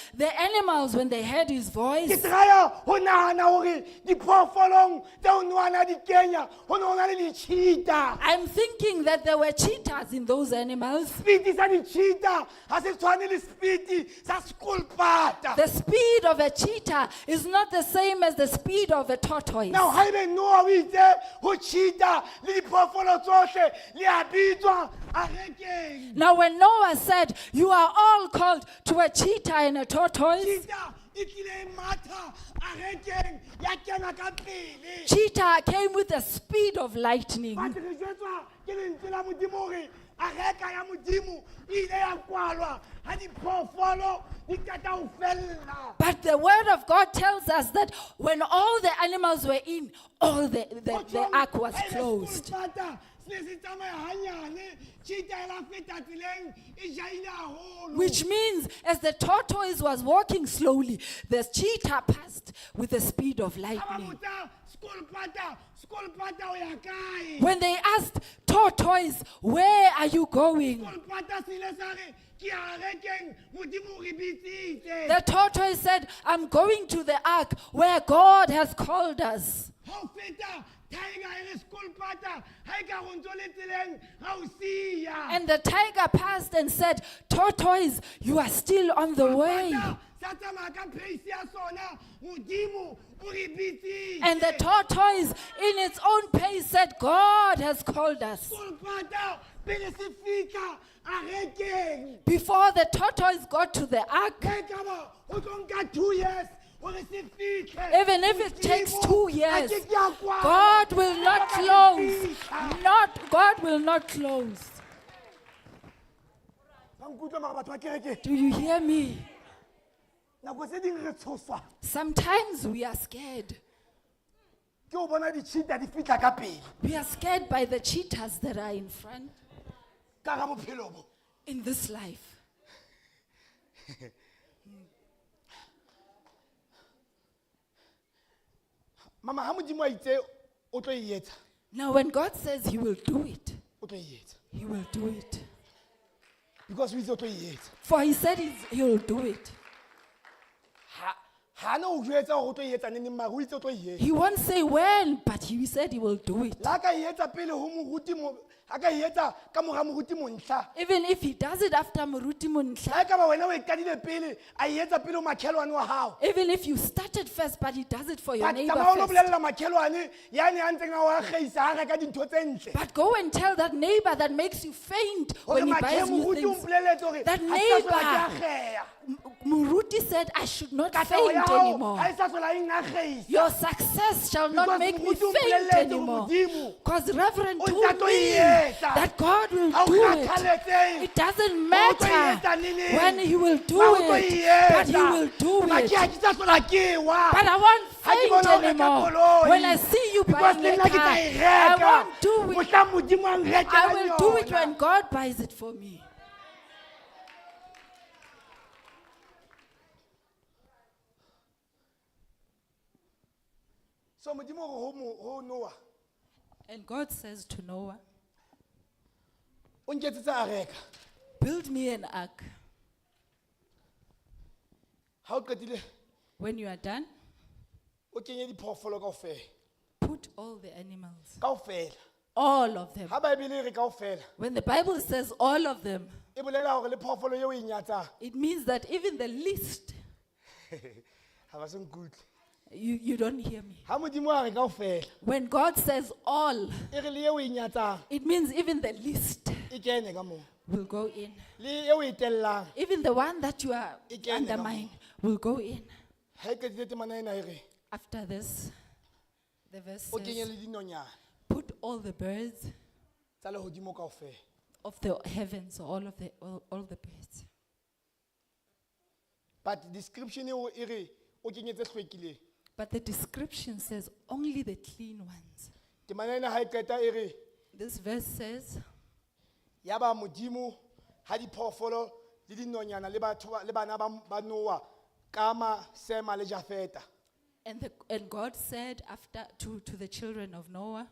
when they heard his Ke voice, try-a ho nahana hore diphoofolong tseo Noah di kenya ho ne ho na le di-cheetah. I'm thinking that there were cheetahs in those animals. Speed sa di-cheetah ha se tshwane le speed sa sekolpata. The speed of a cheetah is not the same as the speed of a tortoise. Now haebe Noah o itse ho cheetah le diphoofolo tsohle le a bitswa arekeng. Now, when Noah said, "You are all called to a cheetah and a tortoise," Cheetah e tlile e matha arekeng ya kena ka pele. Cheetah came with the speed of lightning. But re jwetswa ke lentswe la Modimo hore areka ya Modimo e ile ya kwalwa ha diphoofolo di qeta ho fella. But the word of God tells us that when all the animals were in, all the ark was Haebe closed. sekolpata se ne se tsamaya hanyane, cheetah e la feta tseleng e jahile haholo. Which means as the tortoise was walking slowly, the cheetah passed with the speed of Ha ba lightning. botsa sekolpata, sekolpata o ya kae? When they asked tortoise, "Where are you going?" Sekolpata se ile sa re, ke ya arekeng, Modimo o re bitsitse. The tortoise said, "I'm going to the ark where God has called us." Ha o feta tiger e re sekolpata, ha e ka re o ntso le tseleng, ra o siya. And the tiger passed and said, "Tortoise, you are still on the way." Sekolpata sa tsamaya ka pace ya sona, Modimo o re bitsitse. And the tortoise, in its own pace, said, "God has called us." Sekolpata pele se fihla arekeng. Before the tortoise got to the ark, Ge e ka ba ho tlo nka 2 years hore se fihle, even if it takes Modimo 2 a years, ke ke a kwala. God will not Empa ka close. fihla. Not God will not close. Ba nkutlwa mara batho ba kereke. Do you hear me? Nako tse ding re tshoswa Sometimes we are scared. ke ho bona di-cheetah di fihla ka pele We are scared by the cheetahs that are in front ka hara bophelo bo. in this life. Mama, ha Modimo a itse o tlo e etsa, Now, when God says He will do it, o tlo e etsa. He will do it. Because o itse o tlo e etsa. For He said He will do it. Ha ha no o jwetsa hore o tlo e etsa neneng, mara o itse o tlo e etsa. He won't say when, but He said He will do it. Le ha ka e etsa pele ho moruti mo, ha ka e etsa ka mora moruti Monhla. Even if He does it after Moruti Monhla, Le ha e ka ba wena o e qadile pele, a e etsa pele ho makhelwane wa hao. even if you started first, but He does it for your But neighbor tsamaya o lo first. bolella makhelwane yane a ntseng a o akgeisa ha reka dintho tse ntle. But go and tell that neighbor that makes you faint Hore when he makhe buys new moruti o things. mpolelletse hore That ha ke sa hlola ke neighbor, akgeha. Muruti said, "I should not Katleho ya faint hao anymore. ha e sa hlola e nkakgeisa. Your success shall not Because make me Moruti o faint mpolelletse hore anymore." Modimo Because Reverend o told ntse a tlo me e etsa. that God will Ha o do it. kgathaletsehe. It doesn't O tlo e matter etsa neneng. when He will do Mara o tlo it, e etsa. but He will do Mara it. ke ha ke sa hlola ke wa. But I won't Ha ke faint bona o reka anymore. koloi. When I see you Because buying le a nna ke car, tla e I reka. won't do it. Mohlang Modimo a nrekelang I will do it yona. when God buys it for me. So Modimo o re ho ho Noah, And God says to Noah, o nketsetse areka. "Build me an ark." Ha o qetile, When you are done, o kenye diphoofolo kaofela. put all the animals, Kaofela. all of them. Ha Bible e re kaofela, When the Bible says all of them, e bolela hore le phoofolo eo o e nyatsang. it means that even the least, Ha ba se nkutlwe. you don't hear me. Ha Modimo a re kaofela, When God says all, e re le eo o e nyatsang, it means even the least e kene ka moo. will go in. Le eo o e tellang. Even the one that you are E kene ka moo. undermine will go in. Ha e qetile temana ena e re, After this, the verse o kenye says, le dinonyana put all the birds, tsa lehodimo kaofela. Of the heavens, all the birds. But description eo e re o kenye tse hlwekileng. But the description says only the clean ones. Temana ena ha e qeta e re This verse says, yaba Modimo ha diphoofolo le dinonyana le batho le bana ba Noah Kama, Sema le Jafeta. And God said after to the children of Noah,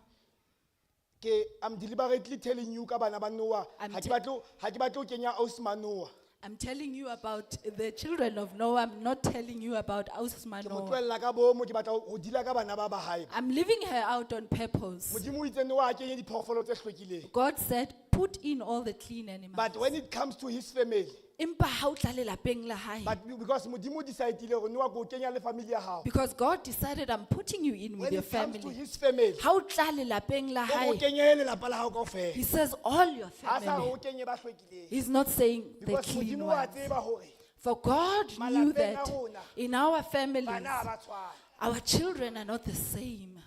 Ke I'm deliberately telling you ka bana ba Noah. I'm Ha ke batle ha ke batle ho kenya ausi Manoah. I'm telling you about the children of Noah. I'm not telling you about Ausma Ke mo Noah. tlohella ka bomo ke batla ho deala ka bana ba hae. I'm leaving her out on purpose. Modimo o itse Noah a kenye diphoofolo tse hlwekileng. God said, put in all the clean animals. But when it comes to his family, Empa ha o tla lelapeng la hae. but because Modimo decide-ile hore Noah ko kenya le family ya hao. Because God decided I'm putting you in with When your it comes to family. his family, Ha o tla lelapeng la o re o hae, kenye lelapa la hao kaofela. he says all your Ha sa re family. o kenye ba hlwekileng. He's not saying the Because clean Modimo wa ones. tseba hore For God knew malapeng a that rona, in our families, bana ha ba tshwane. our children are not the same.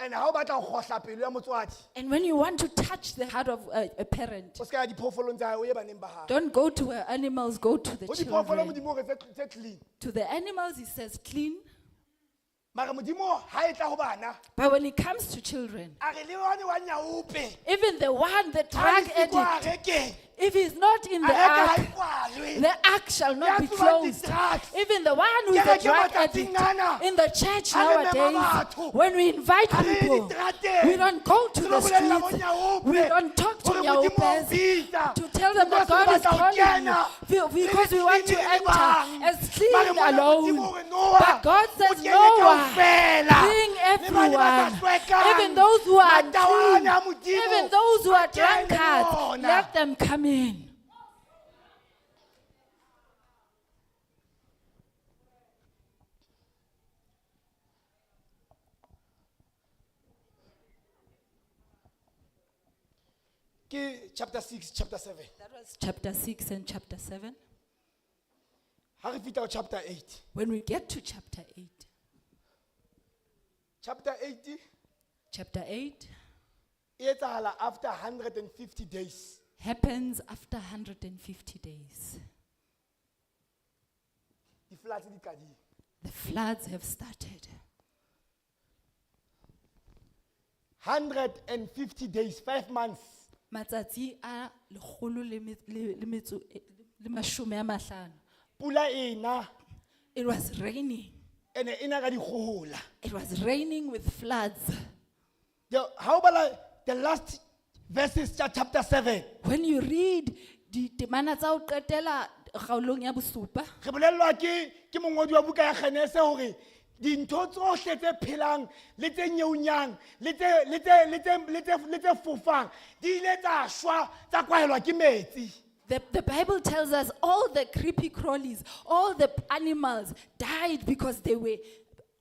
And ha o batla ho kgohla pelo ya motswadi, And when you want to touch the heart of a parent, o ska ya diphoofolong tsa hae, o ye baneng ba hae. don't go to animals, go to the Ho diphoofolo children. Modimo o re tse clean. To the animals, he says clean. Mara Modimo ha e tla ho bana, But when it comes to children, a re le one wa nyaope, even the one, the ha drug le siko addict, arekeng, if he's not in the areka ha ark, e kwalwe. the ark shall not Ya be tsubang closed. di-drugs. Even the one who is a Kereke drug matsatsing addict ana, in the church ha re mema nowadays, batho, when we invite ha re ye people, diterateng, we don't go to re the lo bolella bo streets, nyaope, we don't talk to hore Modimo wa o nyaopes bitsa, to tell them that because re God is batla ho calling kena, you re le because we want to clean re le enter bang. as clean Mare mona alone. Modimo o re, Noah, But God o says, kenye Noah, kaofela, bring le bane ba sa everyone, hlwekang, even those who are matawane a unclean, Modimo, even those who are a kene le drunkards, ona. let them come in. Ke chapter 6, chapter 7. That was chapter 6 and chapter 7. Ha re fihla ho chapter 8. When we get to chapter 8, Chapter 8 chapter 8 e etsahala after 150 days. happens after 150 days. Di-floods di qadile. The floods have started. 150 days, 5 months. Matsatsi a lekgolo le le metso le mashome a mahlano. Pula e na, It was raining. ene e na ka dikgohola. It was raining with floods. Ha o bala the last verses tsa chapter 7, When you read di temana tsa ho qetela kgaolong ya bosupa, re bolellwa ke mongodi wa buka ya Genese hore dintho tsohle tse phelang le tse nyeunyang le tse le tse le tse le tse le tse fofang di ile tsa shwa tsa kwahelwa ke metsi. The Bible tells us all the creepy crawlies, all the animals died because they were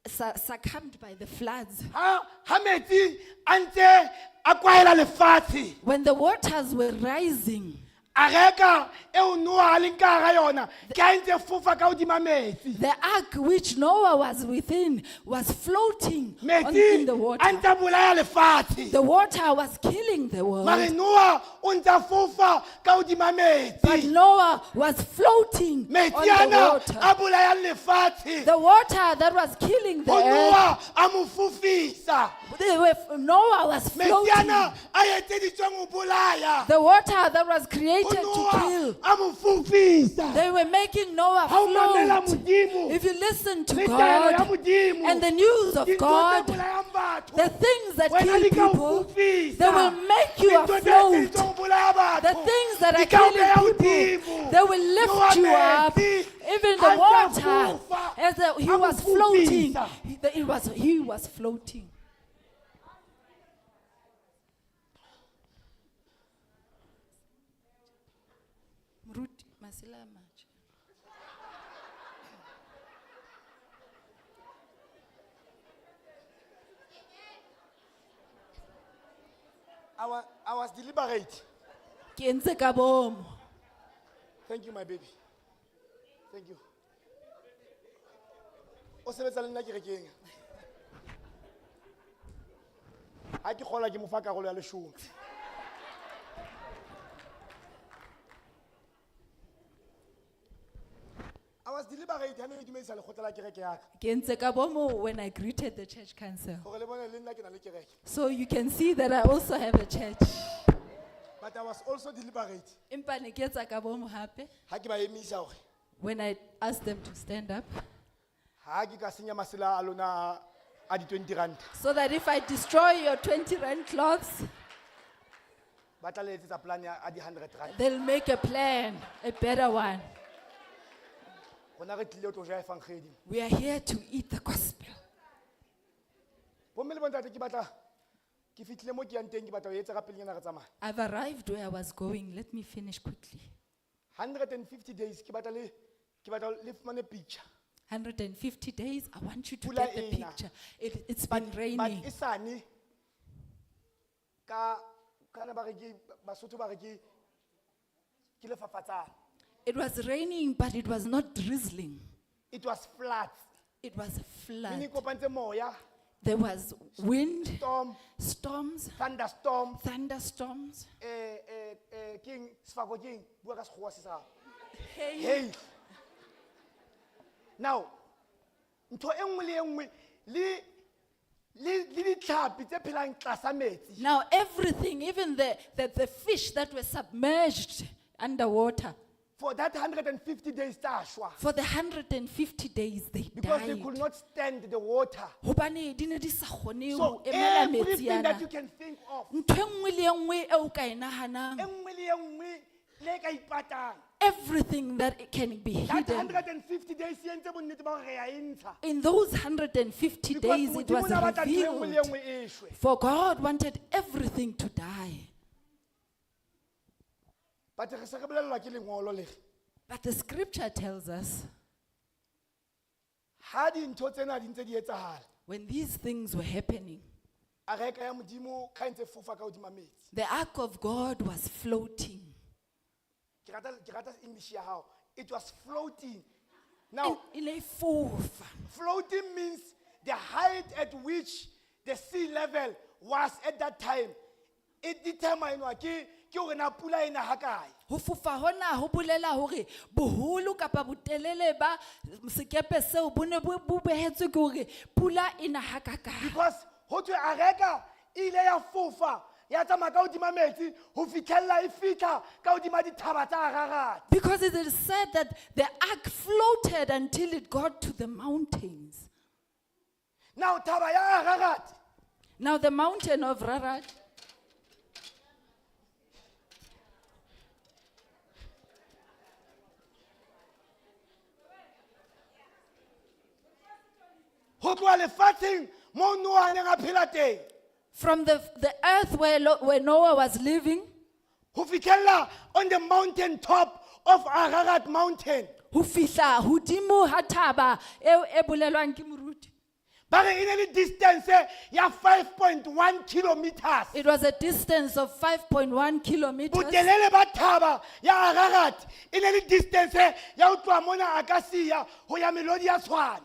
succumbed by the floods. Ha metsi a ntse a kwahela lefatshe, When the waters were rising, areka eo Noah a leng ka hara yona ke ha e ntse fofa ka hodima metsi. the ark which Noah was within was floating Metsi in the water. a ntse a bolaya lefatshe. The water was killing the world. Mare Noah o ntse a fofa ka hodima But metsi. Noah was floating on Metsi the ana water. a bolayang lefatshe. The water that was killing the Ho earth. Noah a mo fofisa. Noah was Metsi floating. ana a etseditsweng ho bolaya. The water that was created Ho to Noah kill. a mo fofisa. They were making Noah Ha o mamela float. Modimo If you listen to le taelo ya God Modimo, and the news of dintho tse God, bolayang batho, the things that wena kill di ka o people, fofisa. they will make you Dintho tse afloat. etseditsweng ho bolaya batho, The things that di are ka o killing beha people, hodimo. they will lift Noah you up. metsi, Even a the ntse a water, fofa, as he a mo was floating, fofisa. he was floating. Moruti, masela a matjha. I was deliberate. Ke entse ka bomo. Thank you, my baby. Thank you. O sebetsa le nna kerekeng. Ha ke kgola ke mo fa karolo ya leshome. I was deliberate ha ne ke dumedisa lekgotla la kereke ya ka. Ke entse ka bomo when I greeted the church council. Hore le bone le nna ke na le kereke. So you can see that I also have a church. But I was also deliberate. Empa ne ke etsa ka bomo hape Ha ke ba emisa hore when I asked them to stand up ha ke ka senya masela a lona a di 20 rand. so that if I destroy your 20 rand cloths, Ba tla le etsetsa plan ya a di 100 rand. they'll make a plan, a better one. Rona re tlile ho tlo ja efankgedi. We are here to eat the gospel. Bomme le bontate ke batla ke fihlile mo ke yang teng ke batla ho etsa ka pelenyana re tsamaya. I've arrived where I was going. Let me finish quickly. 150 days ke batla le ke batla le fumane picture. 150 days, I want you to Pula get the e na. picture. It's been But raining. e sane ka kana ba re ke Basotho ba re ke lefafatsane. It was raining, but it was not drizzling. It was flood. It was a flood. Meaning kopantse moya, There was wind, storm, storms, thunderstorm, thunderstorms, keng sefako keng bua ka sekgowa se sa. hail. Hail. Now, ntho e nngwe le e nngwe le ditlhapi tse phelang tlasa metsi Now, everything, even the fish that were submerged underwater, for that 150 days tsa shwa for the 150 days they because they could died. not stand the water. Hobane di ne di sa kgone So ho emela metsi everything ana. that you can think of, Ntho e nngwe le e nngwe eo ka e nahanang, e nngwe le e nngwe le ka ipatang. everything that it can be That hidden. 150 days e entse bonnete ba hore re a e ntsha. In those 150 Because days, it Modimo was o ne a batla ntho e nngwe le e revealed. nngwe e shwe. For God wanted everything to die. But re se re bolellwa ke lengolo le re, But the scripture tells us ha dintho tsena di ntse di etsahala, when these things were happening, areka ya Modimo ka e ntse fofa ka hodima metsi. the ark of God was floating. Ke rata English ya hao. It was floating. Now, E ne e fofa. floating means the height at which the sea level was at that time. It determine ke hore na pula e na hakae. Ho fofa hona ho bolela hore boholo kapa botelele ba sekepe seo bo ne bo behetswe ke hore pula e na hakakang. Because ho thwe areka e ile ya fofa ya tsamaya ka hodima metsi ho fitlhella e fitlha ka hodima dithaba tsa Ararat. Because it is said that the ark floated until it got to the mountains. Now thaba ya Ararat Now the mountain of Rarat, ho tloha lefatsheng mo Noah a neng a phela teng from the earth where Noah was living, ho fitlhella on the mountain top of Ararat mountain. ho fihla hodimo ha thaba eo e bolelwang ke moruti. Ba re e ne le distance ya 5.1 kilometers. It was a distance of 5.1 kilometers. Botelele ba thaba ya Ararat e ne le distance ya ho tloha mona Akasia ho ya Melodi ya Tshwane.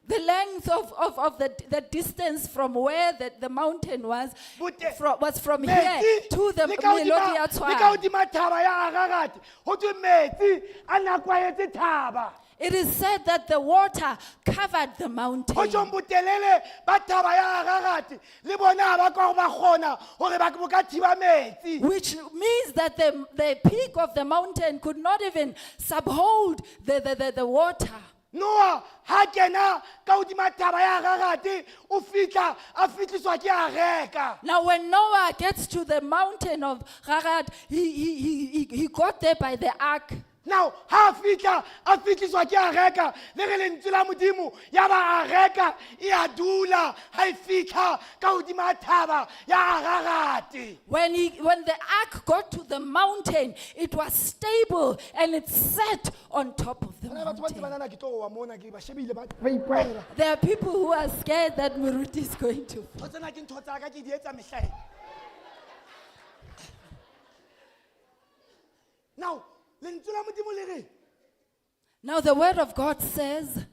The length of the distance from where the mountain was, was from here Metsi to the le ka hodima- Melodi ya le ka Tshwane. hodima thaba ya Ararat ho thwe metsi a na kwahetse thaba. It is said that the water covered the Ho mountain. tjhong botelele ba thaba ya Ararat le bona ha ba ka ba kgona hore ba bo ka thiba metsi. Which means that the peak of the mountain could not even subhold the water. Noah ha kena ka hodima thaba ya Ararat o fihla a fihliswa ke areka. Now, when Noah gets to the mountain of Rarat, he got there by the ark. Now ha fihla a fihliswa ke areka le re lentswe la Modimo ya ba areka e a dula ha e fihla ka hodima thaba ya Ararat. When the ark got to the mountain, it was stable and it sat on top of the Hona le batho ba ntse ba mountain. nahana ke tlo wa mona ke ba shebile ba ikwela. There are people who are scared that Muruti is going to fall. Ntho tsena ke ntho tsa ka ke di etsa mehlaena. Now lentswe la Modimo le re Now, the word of God says,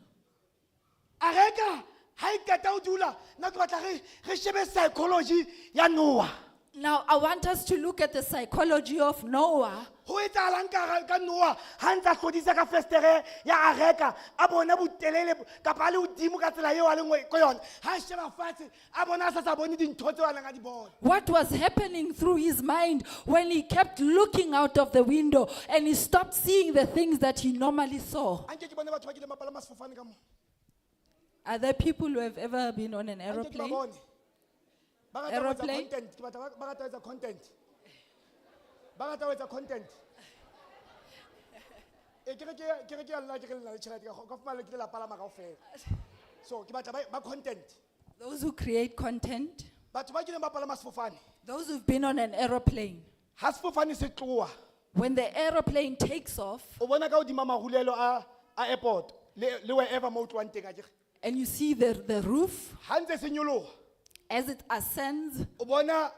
areka Ha e qeta ho dula, nna ke batla re shebe psychology ya Noah. Now, I want us to look at the psychology of Noah. Ho etsahalang ka Noah ha ntsa hlodisa ka festere ya areka, a bona botelele kapa a le hodimo ka tsela eo a leng ko yona. Ha a sheba fatshe, a bona a sa bone dintho tseo a neng a di bona. What was happening through his mind when he kept looking out of the window and he stopped seeing the things that he normally saw? A nke ke bone batho ba kileng ba palama sefofane ka moo. Are there people who have ever been on an A nke ke ba aeroplane? bone. Ba rata ho etsa Aeroplane? content, ke batla ba rata ho etsa content. Ba rata ho etsa content. E, ke re ke ya lona, ke re le na le tjhelete, ka fumana le kile la palama kaofela. So, ke batla ba content. Those who create content, Batho ba kileng ba palama sefofane. those who've been on an aeroplane. Ha sefofane se tloha, When the aeroplane takes off o bona ka hodima marulelo a airport, le wherever mo o tlohang teng akere. and you see the roof Ha ntse se nyoloha, as it ascends, o bona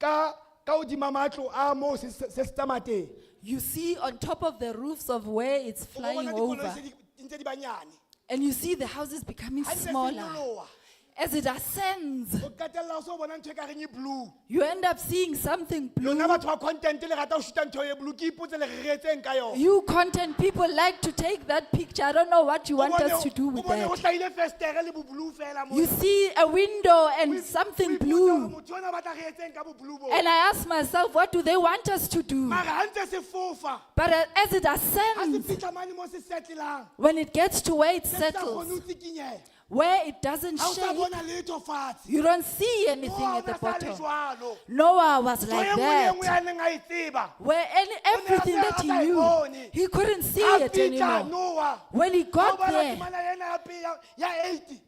ka hodima matlo a moo se tsamaya teng. you see on top of the roofs of where it's O bo bona flying dikoloi over. se di ntse di ba nyane. And you see the houses becoming Ha ntse se smaller. nyoloha, As it ascends, o qetella o so bona ntho e ka reng e blue. you end up seeing something blue. Lona batho ba content le rata ho shoot-a ntho e blue, ke ipotse le re retseng ka yona. You content people like to take that picture. I don't know what you O want bone us to do o with bone ho that. hlahile festere le bo blue fela mona. You see a window and something O ipotsa hore blue. motho ona o batla re etseng ka bo blue bo. And I ask myself, what do they want us to do? Mara ha ntse se fofa, But as it ha se ascends, fihla mane mo se settlelang, when it gets to where it se sa kgone settles, ho tsikinyeha. where it doesn't Ha o sa shake, bona letho fatshe. you don't see anything Noah at the o ne a sa le bottom. jwalo. Noah was Ntho like e nngwe le e nngwe that. a neng a e tseba. Where everything a that he sa e knew, bone. he couldn't see Ha it fihla anymore. Noah, When he ha o got bala there, temana ena ya pele ya 8,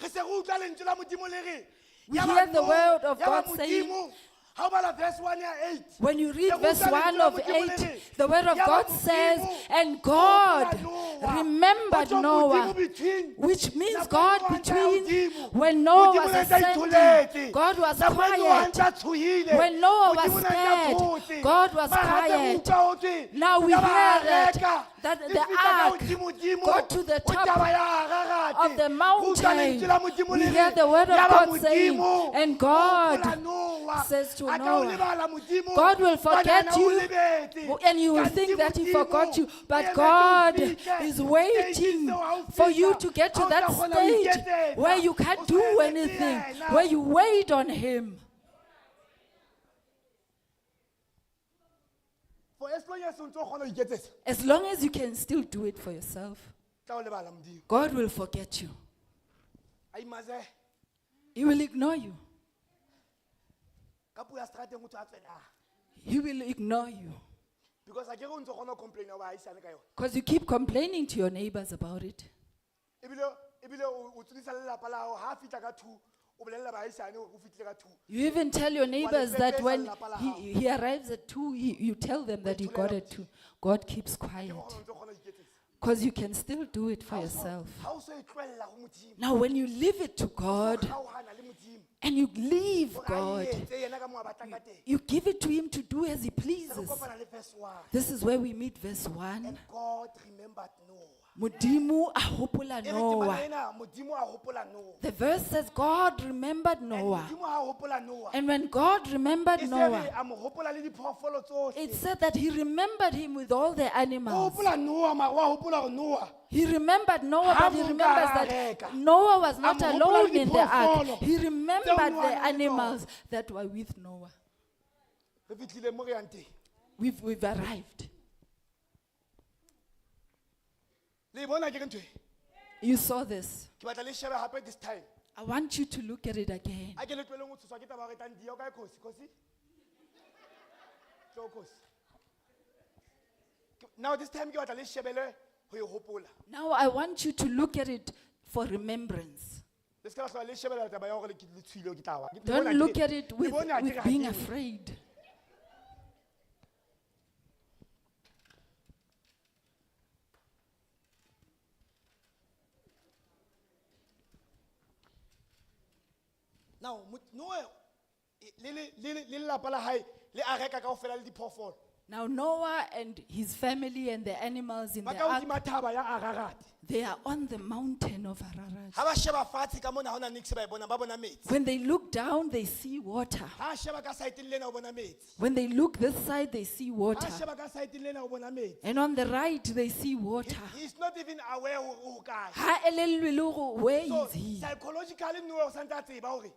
re se re utlwa lentswe la Modimo le re, We ya ba hear the Noah, word of ya ba God saying, Modimo, ha o bala verse 1 ya 8, when you read re verse utlwa 1 lentswe la of Modimo le 8, re, the word of ya ba God says, Modimo, and hopola God Noah. remembered Ho tswa Noah, Modimo between, which means nako God e Noah a ntse a ya between, hodimo, when Noah Modimo was ne a ntse a ascending, itholetse. God was Nako e Noah a quiet. ntse a tshohile, When Noah was Modimo ne a ntse a scared, thotse. God was Mara ha ntse re quiet. utlwa ho thwe, Now we ya ba hear areka, that e the fihla ka ark hodimodimo, got to the ho top taba ya Ararate. of the Re utlwa lentswe la mountain. Modimo We le hear re, the word of ya ba God saying, Modimo, and God hopola Noah. says to A ka o Noah, lebala Modimo, God will hobane forget yena o you, lebetse. and you will Kanti think that he Modimo forgot you, o but emetse o God fihle is stage waiting seo ha o for you fihla, to get ha to o that sa kgona ho stage iketsetsa. where you can't O sa do emetse anything, yena. where you wait on him. For as long as o ntso kgona ho iketsetsa, As long as you can still do it for yourself, tla o lebala Modimo. God will forget you. A imaze, He will ignore you. ka puo ya seterateng ho thwe a tswe na. He will ignore you. Because akere o ntso kgona ho complain-a ho baahisane ka yona. Because you keep complaining to your neighbors about it. Ebile o tsodisa lelapa la hao, ha a fihla ka 2, o bolella baahisane hore o fihlile ka 2. You even tell your neighbors that pepesa when lelapa la hao. he arrives at 2, you tell them that he got at 2. God keeps quiet. Ke hore o ntso kgona ho iketsetsa. Because you can still do it for yourself. Ha o so e tlohella ho Modimo. Now, when you leave it to God Kgaohana le Modimo. and you leave Hore a God, etse yena ka moo a batlang ka teng. you give it to Him to do as He Se re pleases. kopana le verse 1. This is where we meet verse 1. And God remembered Noah. Modimo a hopola E re temana Noah. ena, Modimo a hopola Noah. The verse says God remembered And Noah. Modimo ha hopola Noah. And when God remembered E se re Noah, a mo hopola le diphoofolo tsohle. it said that he remembered him with all the O animals. hopola Noah, mara wa hopola hore Noah He remembered Noah, Ha but he mo remembers nka that areka. Noah was not A mo hopola le alone in the ark. diphoofolo He remembered tseo Noah the a nang le tsona. animals that were with Noah. Re fihlile mo re yang teng. We've arrived. Le e bona akere ntho e? You saw this. Ke batla le shebe hape this time. I want you to look at it again. A ke le tlohelleng ho tshoswa ke taba ya hore e tlang diya. O kae Khosi? Khosi? Tlo, Khosi. Now this time ke batla le shebele ho e hopola. Now I want you to look at it for remembrance. Le se ka la hlola le shebela taba ya hore le tshohile ke tla wa. Le Don't bona look akere- at it le bona with akere ha being ke we. afraid. Now, Noah, le lelapa la hae, le areka kaofela le diphoofolo. Now Noah and his family and the animals in Ba the ka ark, hodima thaba ya Ararat. they are on the mountain of Ararat. Ha ba sheba fatshe ka mona ha hona niks ba e bonang, ba bona metsi. When they look down, they see water. Ha a sheba ka saeteng lena o bona metsi. When they look this side, they see Ha a water. sheba ka saeteng lena o bona metsi. And on the right, they see water. He is not even aware hore o hokae. Ha elellwe le hore where So is he? psychologically Noah o santse a tseba hore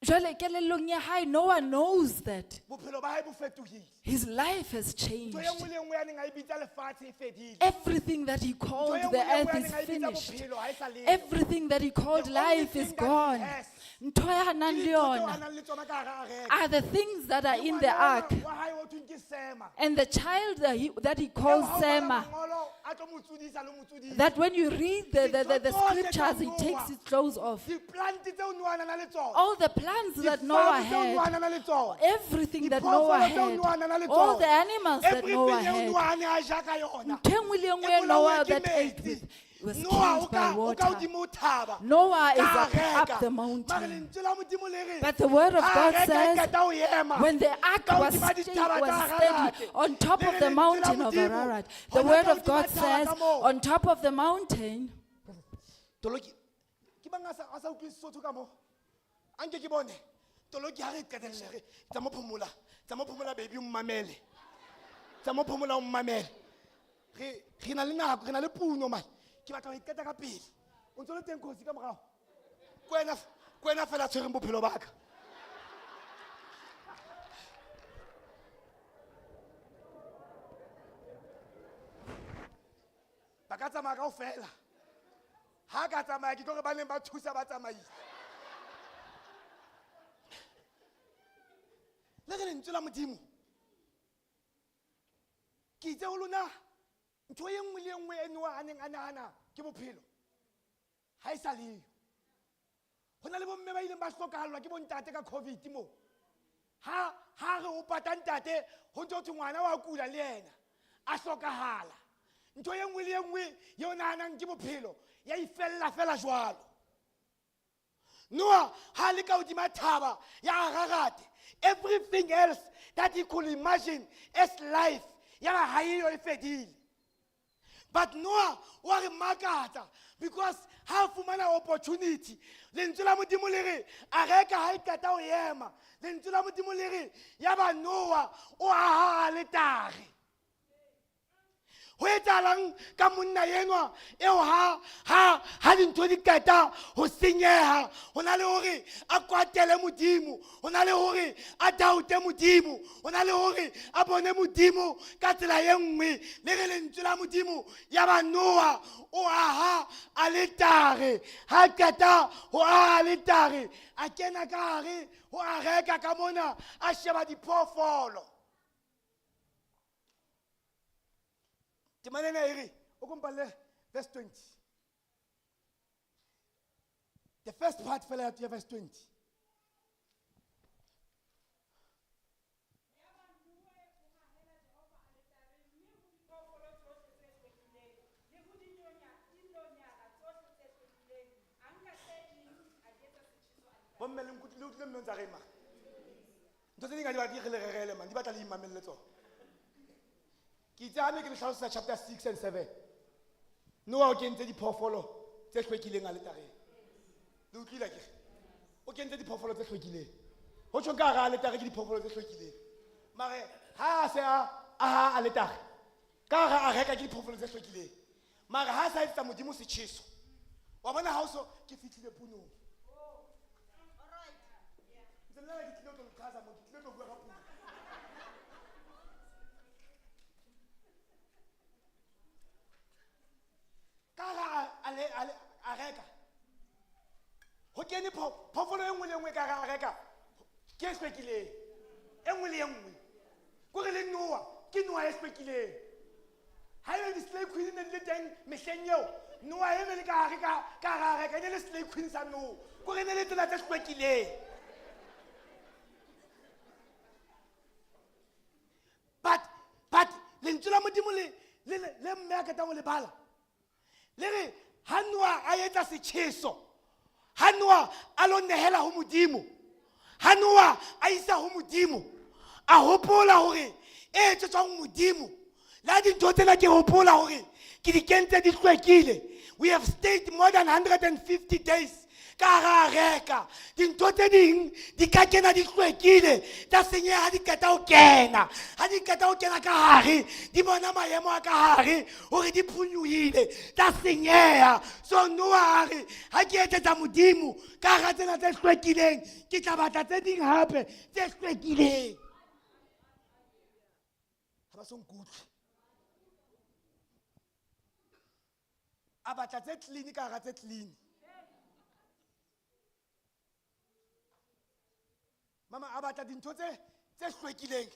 Jwale kelellong ya hae, Noah knows that bophelo ba hae bo fetohile. his life has changed. Ntho e nngwe le e nngwe ya neng a e bitsa lefatshe e fedile. Everything that he Ntho called e nngwe the le e nngwe earth ya is neng a e bitsa finished. bophelo ha e sa le yo. Everything that he called The only life thing is that he gone. has Ntho ya Ke nang le dintho tseo a yona nang le tsona ka hara areka. are the things that are Le in the ngwana ark. wa hae ho thweng ke Sema. And the child that he Eo calls ha o bala Sema, mangolo, a tlo mo tsodisa le mo tsodisa. that when you read the Dintho tsohle tsa scriptures, he Noah. takes his clothes off. Di-plant tseo Noah a nang le tsona. All the plants that Noah Difarmo tseo Noah a had, nang le tsona. everything that Noah Diphoofolo tseo had, Noah a nang le all tsona. the animals that Noah Everything eo had. Noah a ne a ja ka yona. Ntho e nngwe le e nngwe E ya bolailwe Noah ke that ate metsi. with was Noah o killed by ka o ka water. hodimo ho thaba. Noah is Ka up, areka. up the Mare mountain. lentswe la Modimo le re, But the word of ha God areka e says, qeta ho ema, when the ark ka was, hodima dithaba was tsa steady Ararate, on top le of re the lentswe la mountain of Modimo, Ararat, the hona word ka of hodima God thaba says, ka moo. on top of the mountain, Toloki, ke mang a sa utlwe Sesotho ka moo? A nke ke bone. Toloki ha re qetelle re tsa mo phomola, tsa mo phomola baby o mmamele. Tsa mo phomola o mmamele. Re na le nako, re na le puno man. Ke batla ho e qeta ka pele. O ntso le teng Khosi ka morao. Ke wena fela a tshwereng bophelo ba ka. Ba ka tsamaya kaofela. Ha ka tsamaya ke tlo re ba neng ba thusa ba tsamaile. Le re lentswe la Modimo. Ke itse ho lona ntho e nngwe le e nngwe e Noah a neng a nahana ke bophelo ha e sa leyo. Ho na le bomme ba ileng ba hlokahallwa ke bontate ka COVID moo. Ha re o pata ntate ho ntso thwe ngwana wa kula le yena a hlokahala. Ntho e nngwe le e nngwe eo nahanang ke bophelo ya ifella fela jwalo. Noah ha le ka hodima thaba ya Ararate, everything else that he could imagine as life ya ba ha eyo e fedile. But Noah wa re makatsa because ha fumana opportunity, lentswe la Modimo le re areka ha e qeta ho ema, lentswe la Modimo le re ya ba Noah o aha aletare. Ho etsahalang ka monna enwa eo ha dintho di qeta ho senyeha, ho na le hore a kwatele Modimo, ho na le hore a doubte Modimo, ho na le hore a bone Modimo ka tsela e nngwe. Le re lentswe la Modimo ya ba Noah o aha aletare. Ha qeta ho aha aletare, a kena ka hare ho areka ka mona, a sheba diphoofolo. Temana ena e re, o ko mpalle verse 20. The first part fela ya verse 20. Bomme le nkutlwile, le utlwile mme o ntsa reng mara? Ntho tse ding ha di batle re le rerele man, di batla le imamelle tsona. Ke itse ha ne ke le hlalosetsa chapter 6 and 7. Noah o kentse diphoofolo tse hlwekileng aletareng. Le utlwile akere? O kentse diphoofolo tse hlwekileng. Ho tjhong ka hara aletare ke diphoofolo tse hlwekileng. Mare ha a se a aha aletare, ka hara areka ke diphoofolo tse hlwekileng. Mare ha a sa etsetsa Modimo setjheso, wa bona ha o so ke fihlile punong. Ntse le nna ke tlile ho tlo le qhaza mo, ke tlile ho tlo bua ka puno. Ka hara areka, ho kene phoofolo e nngwe le e nngwe ka hara areka, ke e hlwekileng. E nngwe le e nngwe. Kore le Noah, ke Noah e hlwekileng. Ha ebe di-slay queen ne di le teng mehleng eo, Noah e ne le ka hare ka hara areka, e ne le slay queen sa Noah. Kore e ne le tsena tse hlwekileng. But lentswe la Modimo le mme a qetang ho le bala, le re ha Noah a etsa setjheso, ha Noah a lo nehela ho Modimo, ha Noah a isa ho Modimo, a hopola hore e etsetswang Modimo. Le ha dintho tsena ke hopola hore ke di kentse di hlwekile. We have stayed more than 150 days ka hara areka. Dintho tse ding di ka kena di hlwekile, tsa senyeha ha di qeta ho kena. Ha di qeta ho kena ka hare, di bona maemo a ka hare hore di phunyohile, tsa senyeha. So Noah a re, ha ke etsetsa Modimo ka hara tsena tse hlwekileng, ke tla batla tse ding hape tse hlwekileng. Ha ba so nkutlwe. A batla tse clean ka hara tse clean. Mama a batla dintho tse hlwekileng.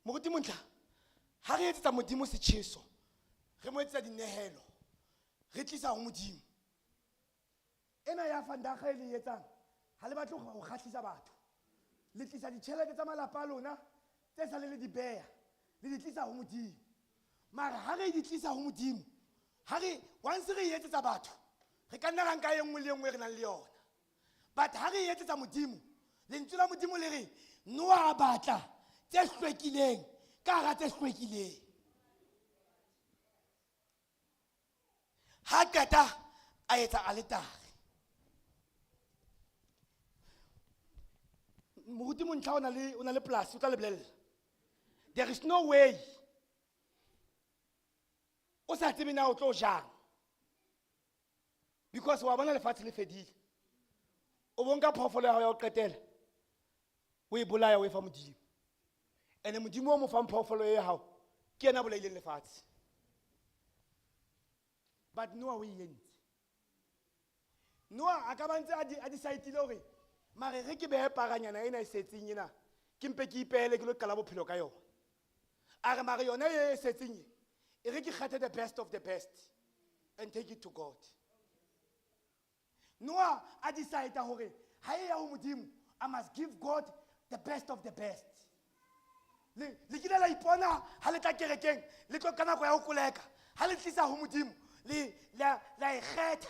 Moruti Montlha, ha re etsetsa Modimo setjheso, re mo etsetsa dinehelo, re tlisa ho Modimo. Ena ya vandag e le etsang, ha le batle ho kgahlisa batho. Le tlisa ditjhelete tsa malapa a lona tse sa le le di beha, le di tlisa ho Modimo. Mara ha re di tlisa ho Modimo, ha re once re e etsetsa batho, re ka nna ra nka e nngwe le e nngwe e re nang le yona. But ha re e etsetsa Modimo, lentswe la Modimo le re Noah a batla tse hlwekileng ka hara tse hlwekileng. Ha qeta a etsa aletare. Moruti Montlha o na le polasi, o tla le bolella. There is no way o sa tsebe na o tlo jang. Because wa bona lefatshe le fedile. O bo nka phoofolo ya hao ya ho qetela, o e bolaya o e fa Modimo. Ene Modimo o mo fang phoofolo e ya hao, ke yena a bolaileng lefatshe. But Noah o e entse. Noah a ka ba ntse a decide-ile hore mare re ke behe paranyana ena e setseng ena, ke mpe ke ipehele ke lo qala bophelo ka yona. A re mare yona e setseng e, e re ke kgethe the best of the best and take it to God. Noah a decide hore ha e ya ho Modimo, I must give God the best of the best. Le kile la ipona ha le tla kerekeng, le tlo ka nako ya ho koleka, ha le tlisa ho Modimo, le la e kgetha.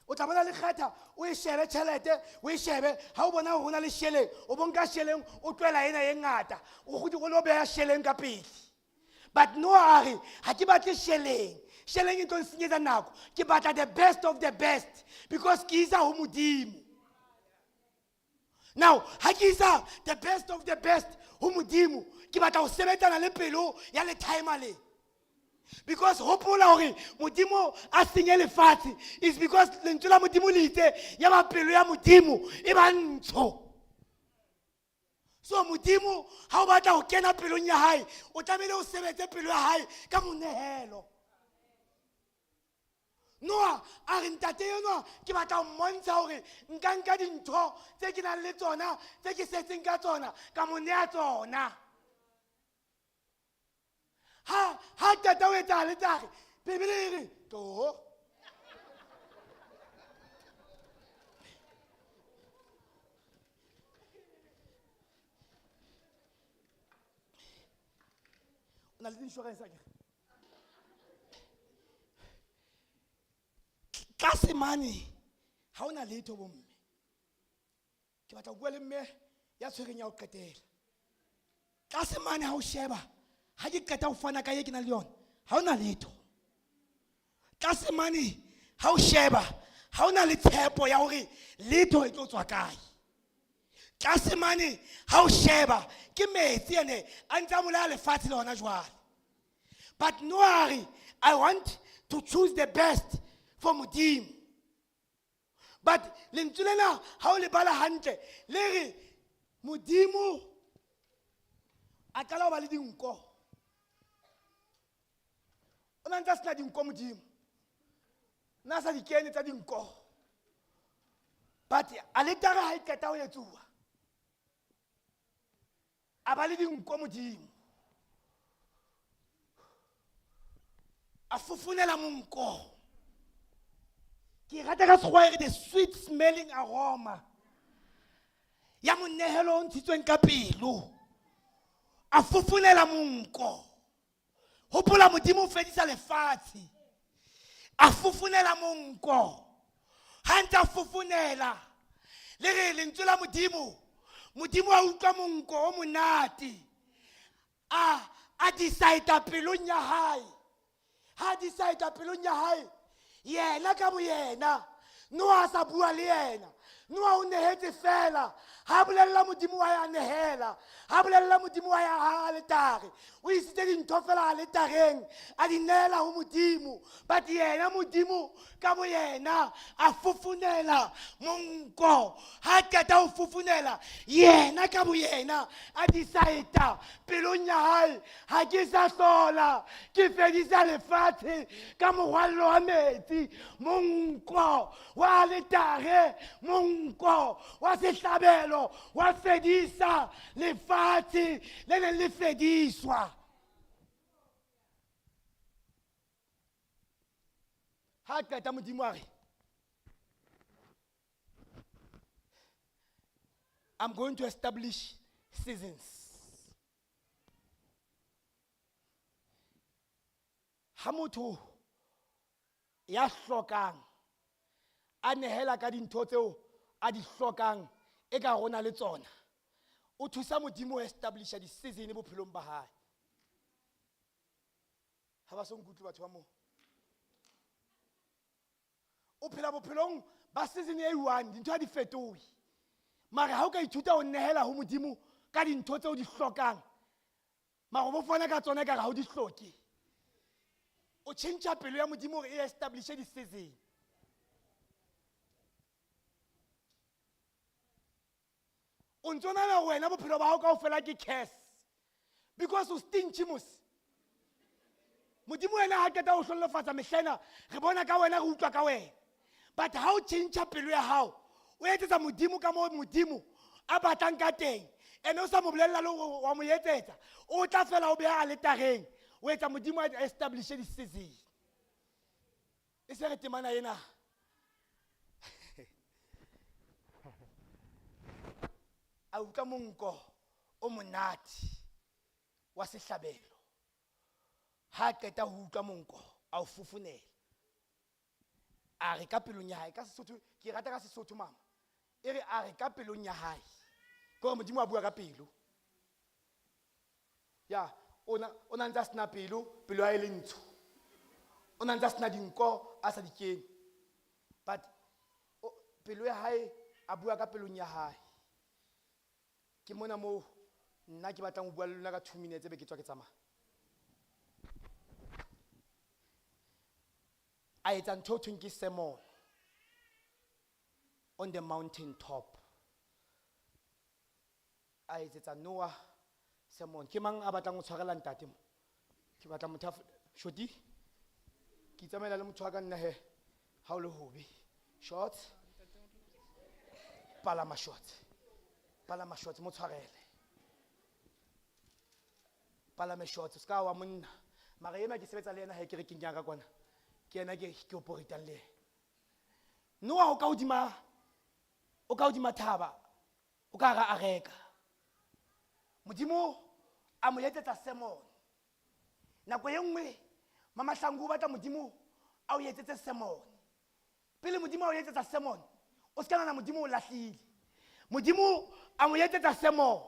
O tla bona le kgetha, o e shebe tjhelete, o e shebe, ha o bona hore ho na le sheleng, o bo nka sheleng, o tlohela ena e ngata, o kgutse o lo beha sheleng ka pele. But Noah a re, ha ke batle sheleng, sheleng e tlo nsenyetsa nako, ke batla the best of the best, because ke isa ho Modimo. Now, ha ke isa the best of the best ho Modimo, ke batla ho sebetsana le pelo ya letimer le. Because hopola hore Modimo a senye lefatshe is because lentswe la Modimo le itse ya ba pelo ya Modimo e ba ntsho. So Modimo ha o batla ho kena pelong ya hae, o tlamehile o sebetse pelo ya hae ka monehelo. Noah a re ntate enwa ke batla ho mmontsha hore nka nka dintho tse ke nang le tsona, tse ke setseng ka tsona, ka mo neha tsona. Ha qeta ho etsa aletare, Bibele e re tloho. O na le di-insurance akere? Tlase mane ha ona letho bomme. Ke batla ho bua le mme ya tshwereng ya ho qetela. Tlase mane ha o sheba, ha ke qeta ho fana ka ye ke nang le yona, ha ona letho. Tlase mane ha o sheba, ha ona le tshepo ya hore letho e tlo tswa kae. Tlase mane ha o sheba, ke metsi ene a ntse a bolaya lefatshe le hona jwale. But Noah a re, I want to choose the best for Modimo. But lentswe lena ha o le bala hantle, le re Modimo a qala ho ba le dinko. O na ntse a sena dinko Modimo. Na sa di kene tsa dinko. But aletare ha e qeta ho etsuwa, a ba le dinko Modimo. A fofonela monko. Ke rata ka Sekgowa e re the sweet smelling aroma ya monehelo o ntshitsweng ka pelo. A fofonela monko. Hopola Modimo o fedisa lefatshe. A fofonela monko. Ha ntse a fofonela, Le re lentswe la Modimo, Modimo a utlwa monko o monate, a decide pelong ya hae. Ha decide pelong ya hae, yena ka boyena, Noah a sa bua le yena. Noah o nehetse fela, ha bolella Modimo wa ya nehela, ha bolella Modimo wa ya ha aletare. O isitse dintho fela aletareng, a di neela ho Modimo. But yena Modimo ka boyena a fofonela monko. Ha qeta ho fofonela, yena ka boyena a decide pelong ya hae, ha ke sa hlola ke fedisa lefatshe ka morwallo wa metsi. Monko wa aletare, monko wa sehlabelo wa fedisa lefatshe le neng le fediswa. Ha qeta Modimo a re, I'm going to establish seasons. Ha motho ya hlokang a nehela ka dintho tseo a di hlokang e ka rona le tsona, o thusa Modimo ho establisha di-season bophelong ba hae. Ha ba so nkutlwe batho ba moo. O phela bophelong ba season e one, dintho ha di fetohe. Mare ha o ka ithuta ho nehela ho Modimo ka dintho tseo di hlokang, mara o bo fana ka tsona ekare ha o di hloke, o tjhentjha pelo ya Modimo hore e establishe di-season. O ntso nahana hore wena bophelo ba hao kaofela ke curse because o stingy mos. Modimo wena ha qeta ho hlollofatsa mehlena, re bona ka wena, re utlwa ka wena. But ha o tjhentjha pelo ya hao, o etsetsa Modimo ka moo Modimo a batlang ka teng, ene o sa mo bolella le hore wa mo etsetsa, o tla fela o beha aletareng, o etsa Modimo a establishe di-season. E se re temana ena a utlwa monko o monate wa sehlabelo. Ha qeta ho utlwa monko, a o fofonela, a re ka pelong ya hae, ka Sesotho ke rata ka Sesotho mama, e re a re ka pelong ya hae, ke hore Modimo a bua ka pelo ya o na ntse a sena pelo, pelo ya hae le ntsho, o na ntse a sena dinko, a sa di kene, but pelo ya hae a bua ka pelong ya hae. Ke mona moo nna ke batlang ho bua le lona ka 2 minutes be ke tswa ke tsamaya. A etsa ntho e thweng ke sermon on the mountain top. A etsetsa Noah sermon. Ke mang a batlang ho tshwarela ntate mo? Ke batla motho a Shoti? Ke itsamaela le motho wa ka nna he, ha o le hobe. Shorts. Palama shorts. Palama shorts, mo tshwarele. Palame shorts, ska wa monna. Mara ena ke sebetsa le yena ha ke re ke nyaka kwana. Ke yena ke operatang le yena. Noah o ka hodima, o ka hodima thaba, o ka hara areka. Modimo a mo etsetsa sermon. Nako e nngwe Mama Hlangu o batla Modimo a o etsetse sermon. Pele Modimo a o etsetsa sermon, o se ka nahana Modimo o lahlile. Modimo a mo etsetsa sermon.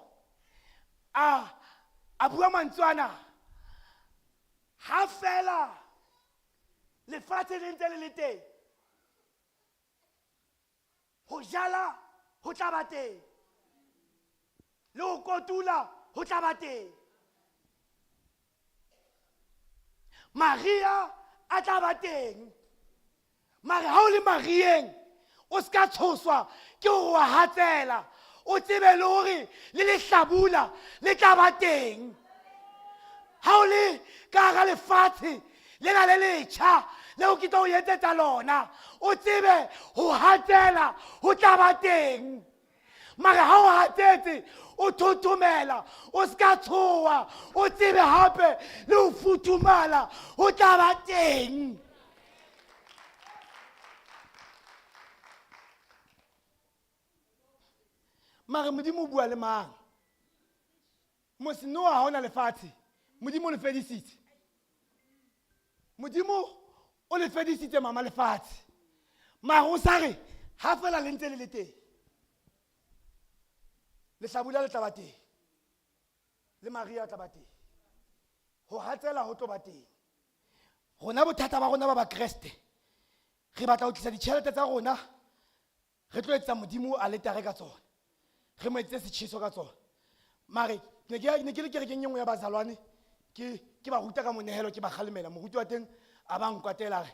A bua mantswe ana. Ha fela lefatshe le ntse le le teng, ho jala ho tla ba teng, le ho kotula ho tla ba teng. Maria a tla ba teng. Mare ha o le Marieng, o ska tshoswa ke hore wa hatsela, o tsebe le hore le lehlabula le tla ba teng. Ha o le ka hara lefatshe lena le letjha leo ke tlo o etsetsa lona, o tsebe ho hatsela ho tla ba teng. Mare ha o hatsetse, o thothomela, o ska tshoha, o tsebe hape le ho futhumala ho tla ba teng. Mare Modimo o bua le mang? Mose Noah ha ona lefatshe, Modimo o le fedisitse. Modimo o le fedisitse mama lefatshe. Mare o sa re ha fela le ntse le le teng. Lehlabula le tla ba teng. Le mariha a tla ba teng. Ho hatsela ho tlo ba teng. Rona bothata ba rona ba Bakreste, re batla ho tlisa ditjhelete tsa rona, re tlo etsa Modimo aletare ka tsona. Re mo etsetse setjheso ka tsona. Mare ne ke ne ke le kerekeng e nngwe ya bazalwane, ke ke ba ruta ka monehelo, ke ba kgalemela. Moruti wa teng a ba nkwatela a re,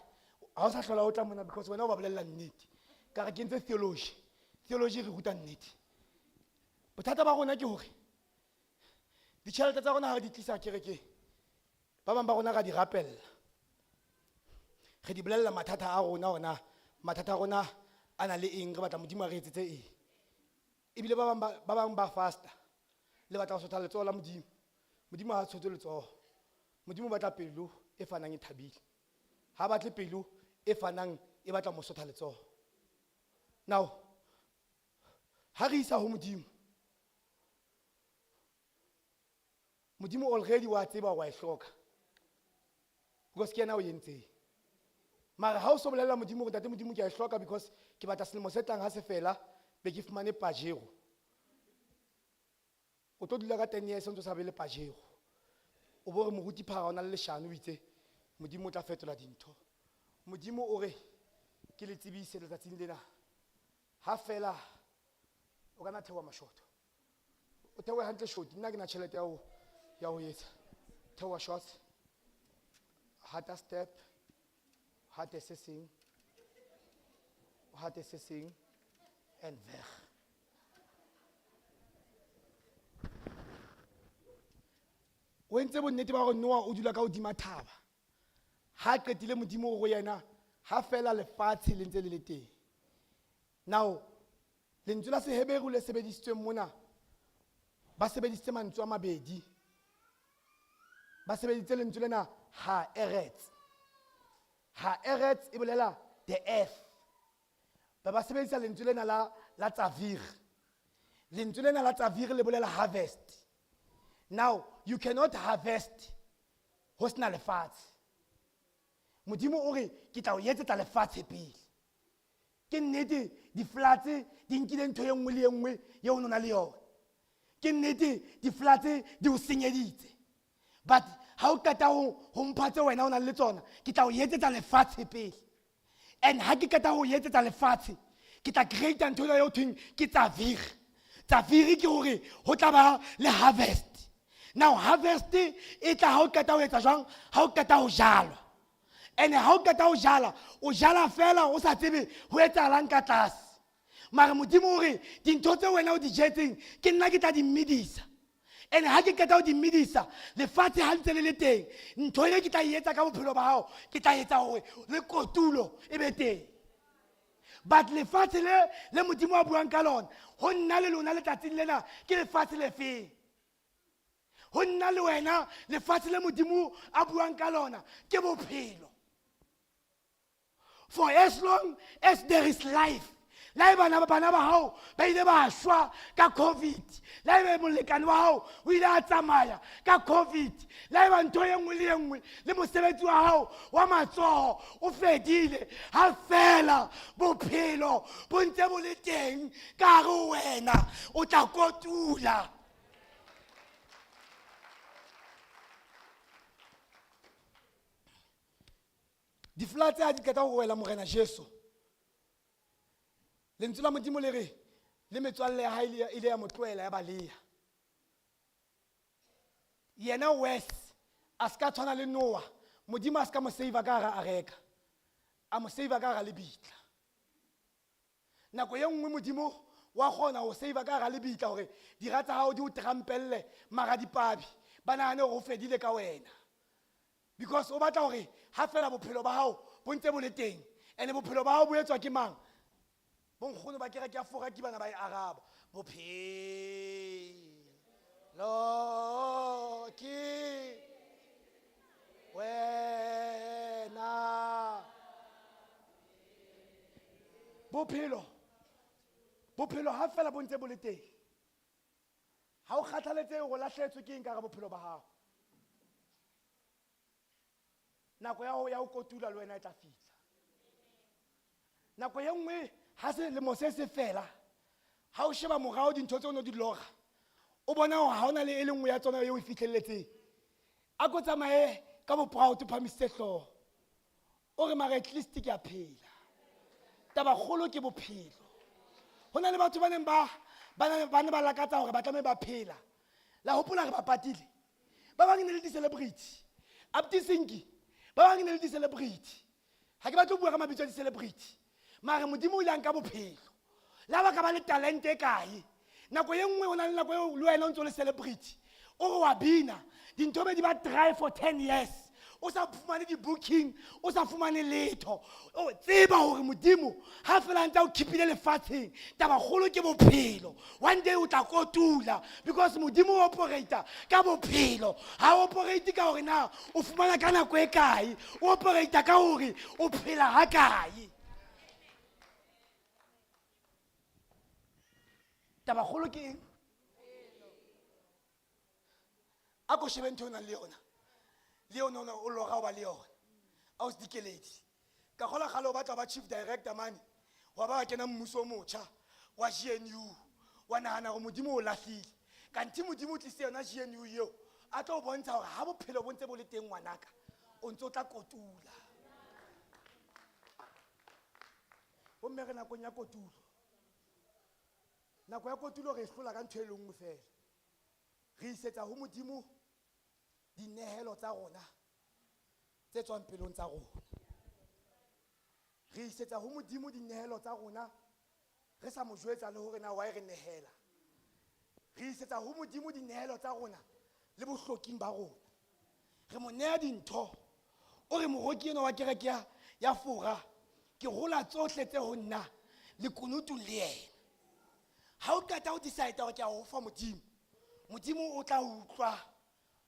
ha o sa hlola o tla mona because wena o ba bolella nnete. Ka re ke entse theology. Theology re ruta nnete. Bothata ba rona ke hore ditjhelete tsa rona ha re di tlisa kerekeng, ba bang ba rona ra di rapella. Re di bolella mathata a rona hore na mathata a rona a na le eng, re batla Modimo a re etsetse eng. Ebile ba bang ba ba bang ba fasta. Le batla ho sotha letsoho la Modimo. Modimo ha a tshotse letsoho. Modimo o batla pelo e fanang e thabile. Ha batle pelo e fanang e batla mo sotha letsoho. Now, ha re isa ho Modimo, Modimo already wa tseba wa e hloka. Because ke yena o entseng. Mara ha o so bolella Modimo hore ntate Modimo ke a e hloka because ke batla selemo se tlang ha se fela be ke fumane Pajero. O tlo dula ka 10 years o ntso sa be le Pajero. O bo re moruti Phara o na le leshano o itse Modimo o tla fetola dintho. Modimo o re ke le tsebise letsatsing lena. Ha fela o kana theoha mashoto. O theohe hantle shoti, nna ke na tjhelete ya ho ya ho etsa. Theoha shorts. Hata step. Hate se seng. Hate se seng and weg. O entse bonnete ba hore Noah o dula ka hodima thaba. Ha qetile Modimo ho yena, ha fela lefatshe le ntse le le teng. Now, lentswe la Seheberu le sebedisitsweng mona, ba sebedisitse mantswe a mabedi. Ba sebedisitse lentswe lena ha-eretz. Ha-eretz e bolela the earth. Ba ba sebedisa lentswe lena la la tsavir. Lentswe lena la tsavir le bolela harvest. Now, you cannot harvest ho sena lefatshe. Modimo o re ke tla o etsetsa lefatshe pele. Ke nnete di-floods di nkile ntho e nngwe le e nngwe eo o na le yona. Ke nnete di-floods di o senyeditse. But ha o qeta ho ho mpha tse wena o nang le tsona, ke tla o etsetsa lefatshe pele. And ha ke qeta ho etsetsa lefatshe, ke tla create ntho ena eo thweng ke tsavir. Tsavir ke hore ho tla ba le harvest. Now harvest e tla ha o qeta ho etsa jwang? Ha o qeta ho jalwa. And ha o qeta ho jala, o jala fela o sa tsebe ho etsahalang ka tlase. Mara Modimo o re dintho tse wena o di jetseng ke nna ke tla di medisa. And ha ke qeta ho di medisa, lefatshe ha ntse le le teng, ntho e ke tla e etsa ka bophelo ba hao, ke tla etsa hore le kotulo e be teng. But lefatshe le le Modimo a buang ka lona, ho nna le lona letsatsing lena ke lefatshe le feng? Ho nna le wena lefatshe le Modimo a buang ka lona ke bophelo. For as long as there is life, la eba bana bana ba hao ba ile ba shwa ka COVID, la eba molekane wa hao o ile a tsamaya ka COVID, la eba ntho e nngwe le e nngwe le mosebetsi wa hao wa matsoho o fedile, ha fela bophelo bo ntse bo le teng ka hare ho wena, o tla kotula. Difla tse ha di qeta ho wela Morena Jesu, lentswe la Modimo le re le metswalle ya hae e ile ya mo tlohela ya baleha. Yena Wes a ska tshwana le Noah, Modimo a ska mo save ka hara areka, a mo save ka hara lebitla. Nako ye nngwe Modimo wa kgona ho save ka hara lebitla hore dira tsa hao di o trampelle mara dipabi ba nahane hore o fedile ka wena. Because o batla hore ha fela bophelo ba hao bo ntse bo le teng, and bophelo ba hao bo etswa ke mang? Bonkgono ba kereke ya Fora ke bana ba e araba. Bophelo ke wena. Bophelo, bophelo ha fela bo ntse bo le teng. Ha o kgathaletsehe hore o lahlehetswe ke eng ka hara bophelo ba hao. Nako ya ho ya ho kotula le wena e tla fihla. Nako e nngwe ha selemo se se fela, ha o sheba morao dintho tseo o no di lora, O bona hore ha hona le e le nngwe ya tsona eo o e fihlelletseng. A ko tsamaye ka bo proud o phamisitse hlooho. O re mara at least ke a phela. Taba kgolo ke bophelo. Ho na le batho ba neng ba ba ne ba ne ba lakatsa hore ba tlameha ba phela. La hopola re ba patile. Ba bang e ne le di-celebrity. Abuti Sinki, ba bang e ne le di-celebrity. Ga ke batle go bua ka mabitso a di-celebrity. Mare Modimo o ile a nka bophelo. Le ha ba ka ba le talente e kae. Nako e nngwe o na le nako eo le wena o ntse o le celebrity. O re wa bina, dintho be di ba dry for 10 years. O sa fumane di-booking, o sa fumane letho. O tseba hore Modimo ha fela a ntse a o keep-ile lefatsheng, taba kgolo ke bophelo. One day o tla kotula because Modimo o operate ka bophelo. Ha o operate ka hore na o fumana ka nako e kae, o operate ka hore o phela ha kae. Taba kgolo ke eng? A ko shebe ntho e o nang le yona. Le yona o lora o ba le yona. A o se dikeledi. Ka kgola kgale o batla ho ba chief director mane. Wa ba wa kena mmuso o motjha wa GNU. Wa nahana hore Modimo o lahlile. Kanthe Modimo o tlisitse yona GNU eo a tlo o bontsha hore ha bophelo bo ntse bo le teng ngwanaka, o ntse o tla kotula. Bomme re nakong ya kotulo. Nako ya kotulo re e hlola ka ntho e le nngwe feela. Re isetsa ho Modimo dinehelo tsa rona tse tswang pelong tsa rona. Re isetsa ho Modimo dinehelo tsa rona re sa mo jwetsa le hore na why re nehela. Re isetsa ho Modimo dinehelo tsa rona le bohloking ba rona. Re mo neha dintho. O re moroki enwa wa kereke ya, ya Fora, ke rola tsohle tse ho nna lekunutu le yena. Ha o qeta ho decide hore ke a o fa Modimo, Modimo o tla utlwa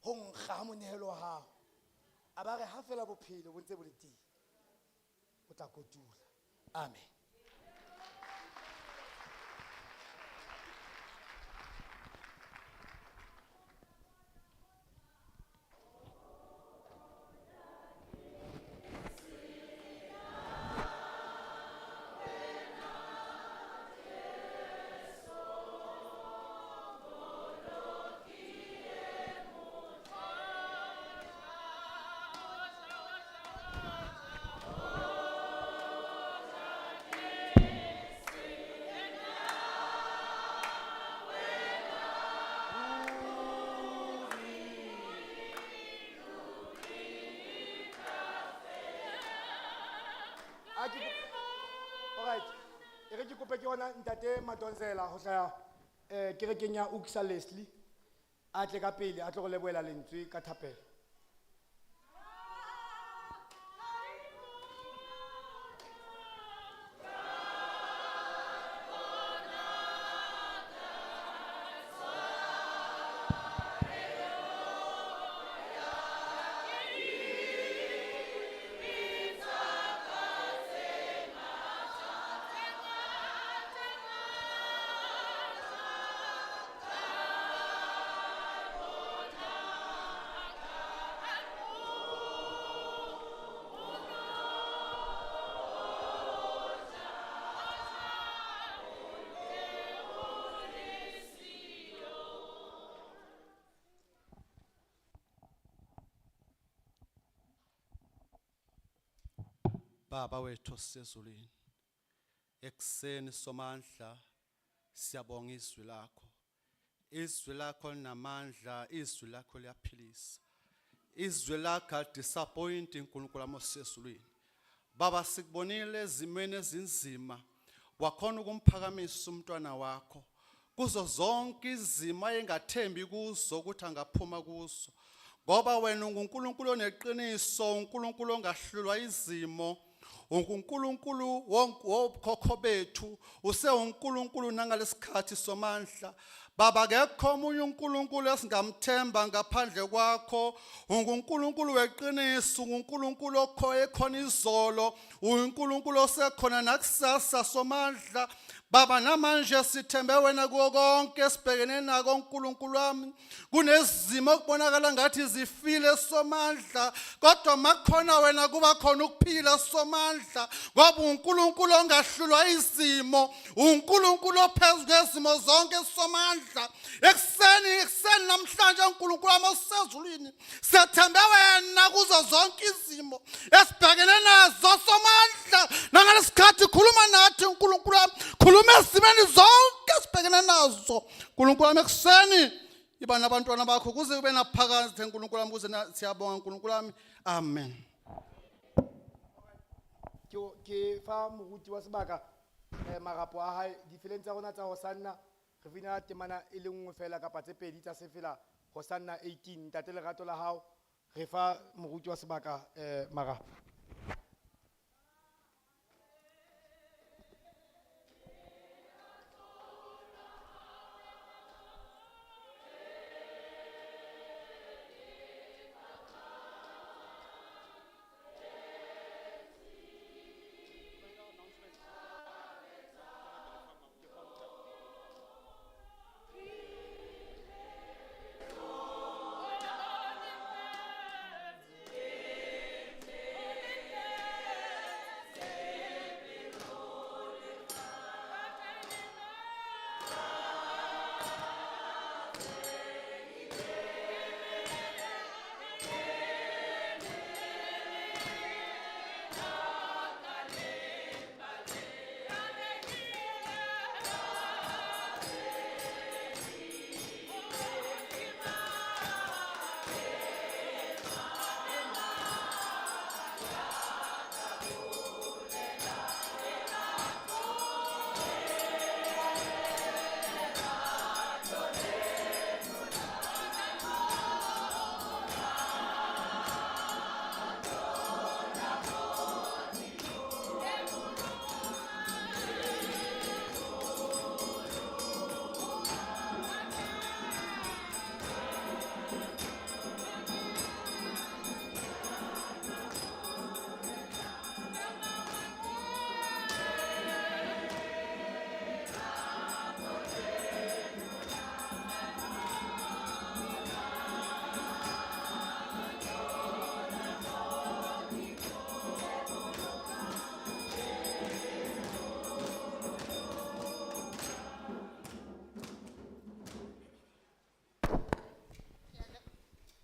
ho nkga ha monehelo wa hao. A ba re ha fela bophelo bo ntse bo le teng, o tla kotula. Amen. E re ke kope ke yona ntate Madonsela ho hlaha kerekeng ya Uksa Leslie a tle ka pele a tlo go lebohela lentswe ka thapelo. Baba wethu osezulwini, ekuseni somandla siyabonga izwi lakho. Izwi lakho linamandla, izwi lakho liyaphilisa. Izwi lakho alidisappoint uNkulunkulu wami osezulwini. Baba sikubonile ezimweni ezinzima, wakhona ukumphakamisa umntwana wakho kuzo zonke izimo ayengathembi kuzo ukuthi angaphuma kuzo. Ngoba wena unguNkulunkulu oneqiniso, uNkulunkulu ongahlulwa izimo, unguNkulunkulu wokhokho bethu, usewuNkulunkulu nangalesikhathi somandla. Baba akekho omunye uNkulunkulu esingamthemba ngaphandle kwakho. UnguNkulunkulu weqiniso, unguNkulunkulu okhoyo ekhona izolo, uNkulunkulu osekhona nakusasa somandla. Baba namanje sithembe wena kuwo konke esibhekene nako uNkulunkulu wami. Kunezimo okubonakala ngathi zifile somandla, kodwa makukhona wena kuba khona ukuphila somandla, ngoba uNkulunkulu ongahlulwa izimo, uNkulunkulu ophezu kwezimo zonke somandla. Ekuseni Ezulwini sethembe wena kuzo zonke izimo esibhekene nazo Somandla. Nangalesikhathi khuluma nathi uNkulunkulu wami, khuluma ezimeni zonke esibhekene nazo uNkulunkulu wami. Ekuseni iba nabantwana bakho kuze kube naphakade uNkulunkulu wami, kuze siyabonga uNkulunkulu wami. Amen. Ke fa moruti wa sebaka marapo a hae difeleng tsa rona tsa Hosanna. Re fina temana e le nngwe fela kapa tse pedi tsa sefela Hosanna 18, Ntate lerato la hao. Re fa moruti wa sebaka marapo.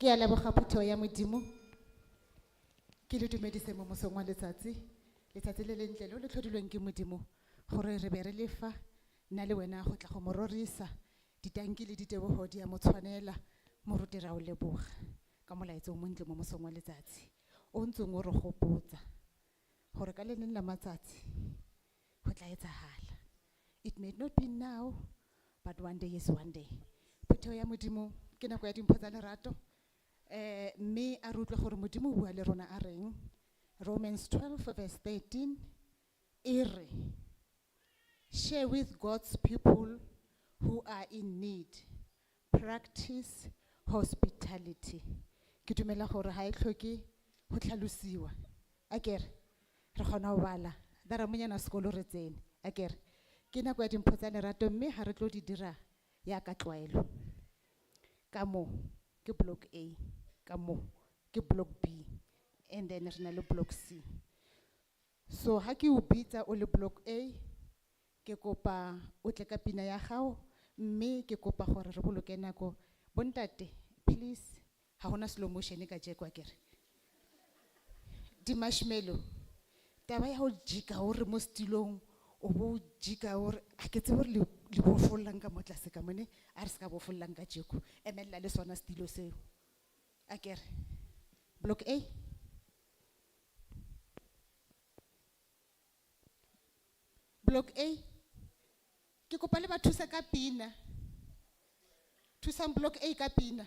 Ke a leboga phuthego ya Modimo. Ke le dumedise mo mosong wa letsatsi, letsatsi le lentle le le tlhodilweng ke Modimo gore re be re le fa nna le wena go tla go mo rorisa. Ditanki le ditebogo di a mo tshwanela. Moruti, ra o leboga ka molaetsa o montle mo mosong wa letsatsi o ntseng o re gopotsa gore ka le leng la matsatsi go tla etsahala. It may not be now, but one day is one day. Phuthego ya Modimo, ke nako ya dimpho tsa lerato, mme a re utlwe gore Modimo o bua le rona a reng. Romans 12 verse 13 e re, "Share with God's people who are in need, practice hospitality." Ke dumela gore ha e tlhoke go tlhalosiwa, akere re kgona go bala daramonyana sekolo re tsene. Akere ke nako ya dimpho tsa lerato, mme ga re tlo di dira yaka tlwaelo. Ka mo ke block A, ka mo ke block B, and then re na le block C. So ha ke o bitsa o le block A, ke kopa o tle ka pina ya gago, mme ke kopa gore re boloke nako. Bontate, please, ga gona slow motion ka jeko. Akere di-marshmallow, taba ya go jika o re mo setilong o bo o jika o re ga ke tsebe gore le bofollang ka mo tlase ka mone. A re se ka bofollang ka jeko, emelela le sona setilo seo. Akere block A, block A, ke kopa le ba thusa ka pina. Thusang block A ka pina.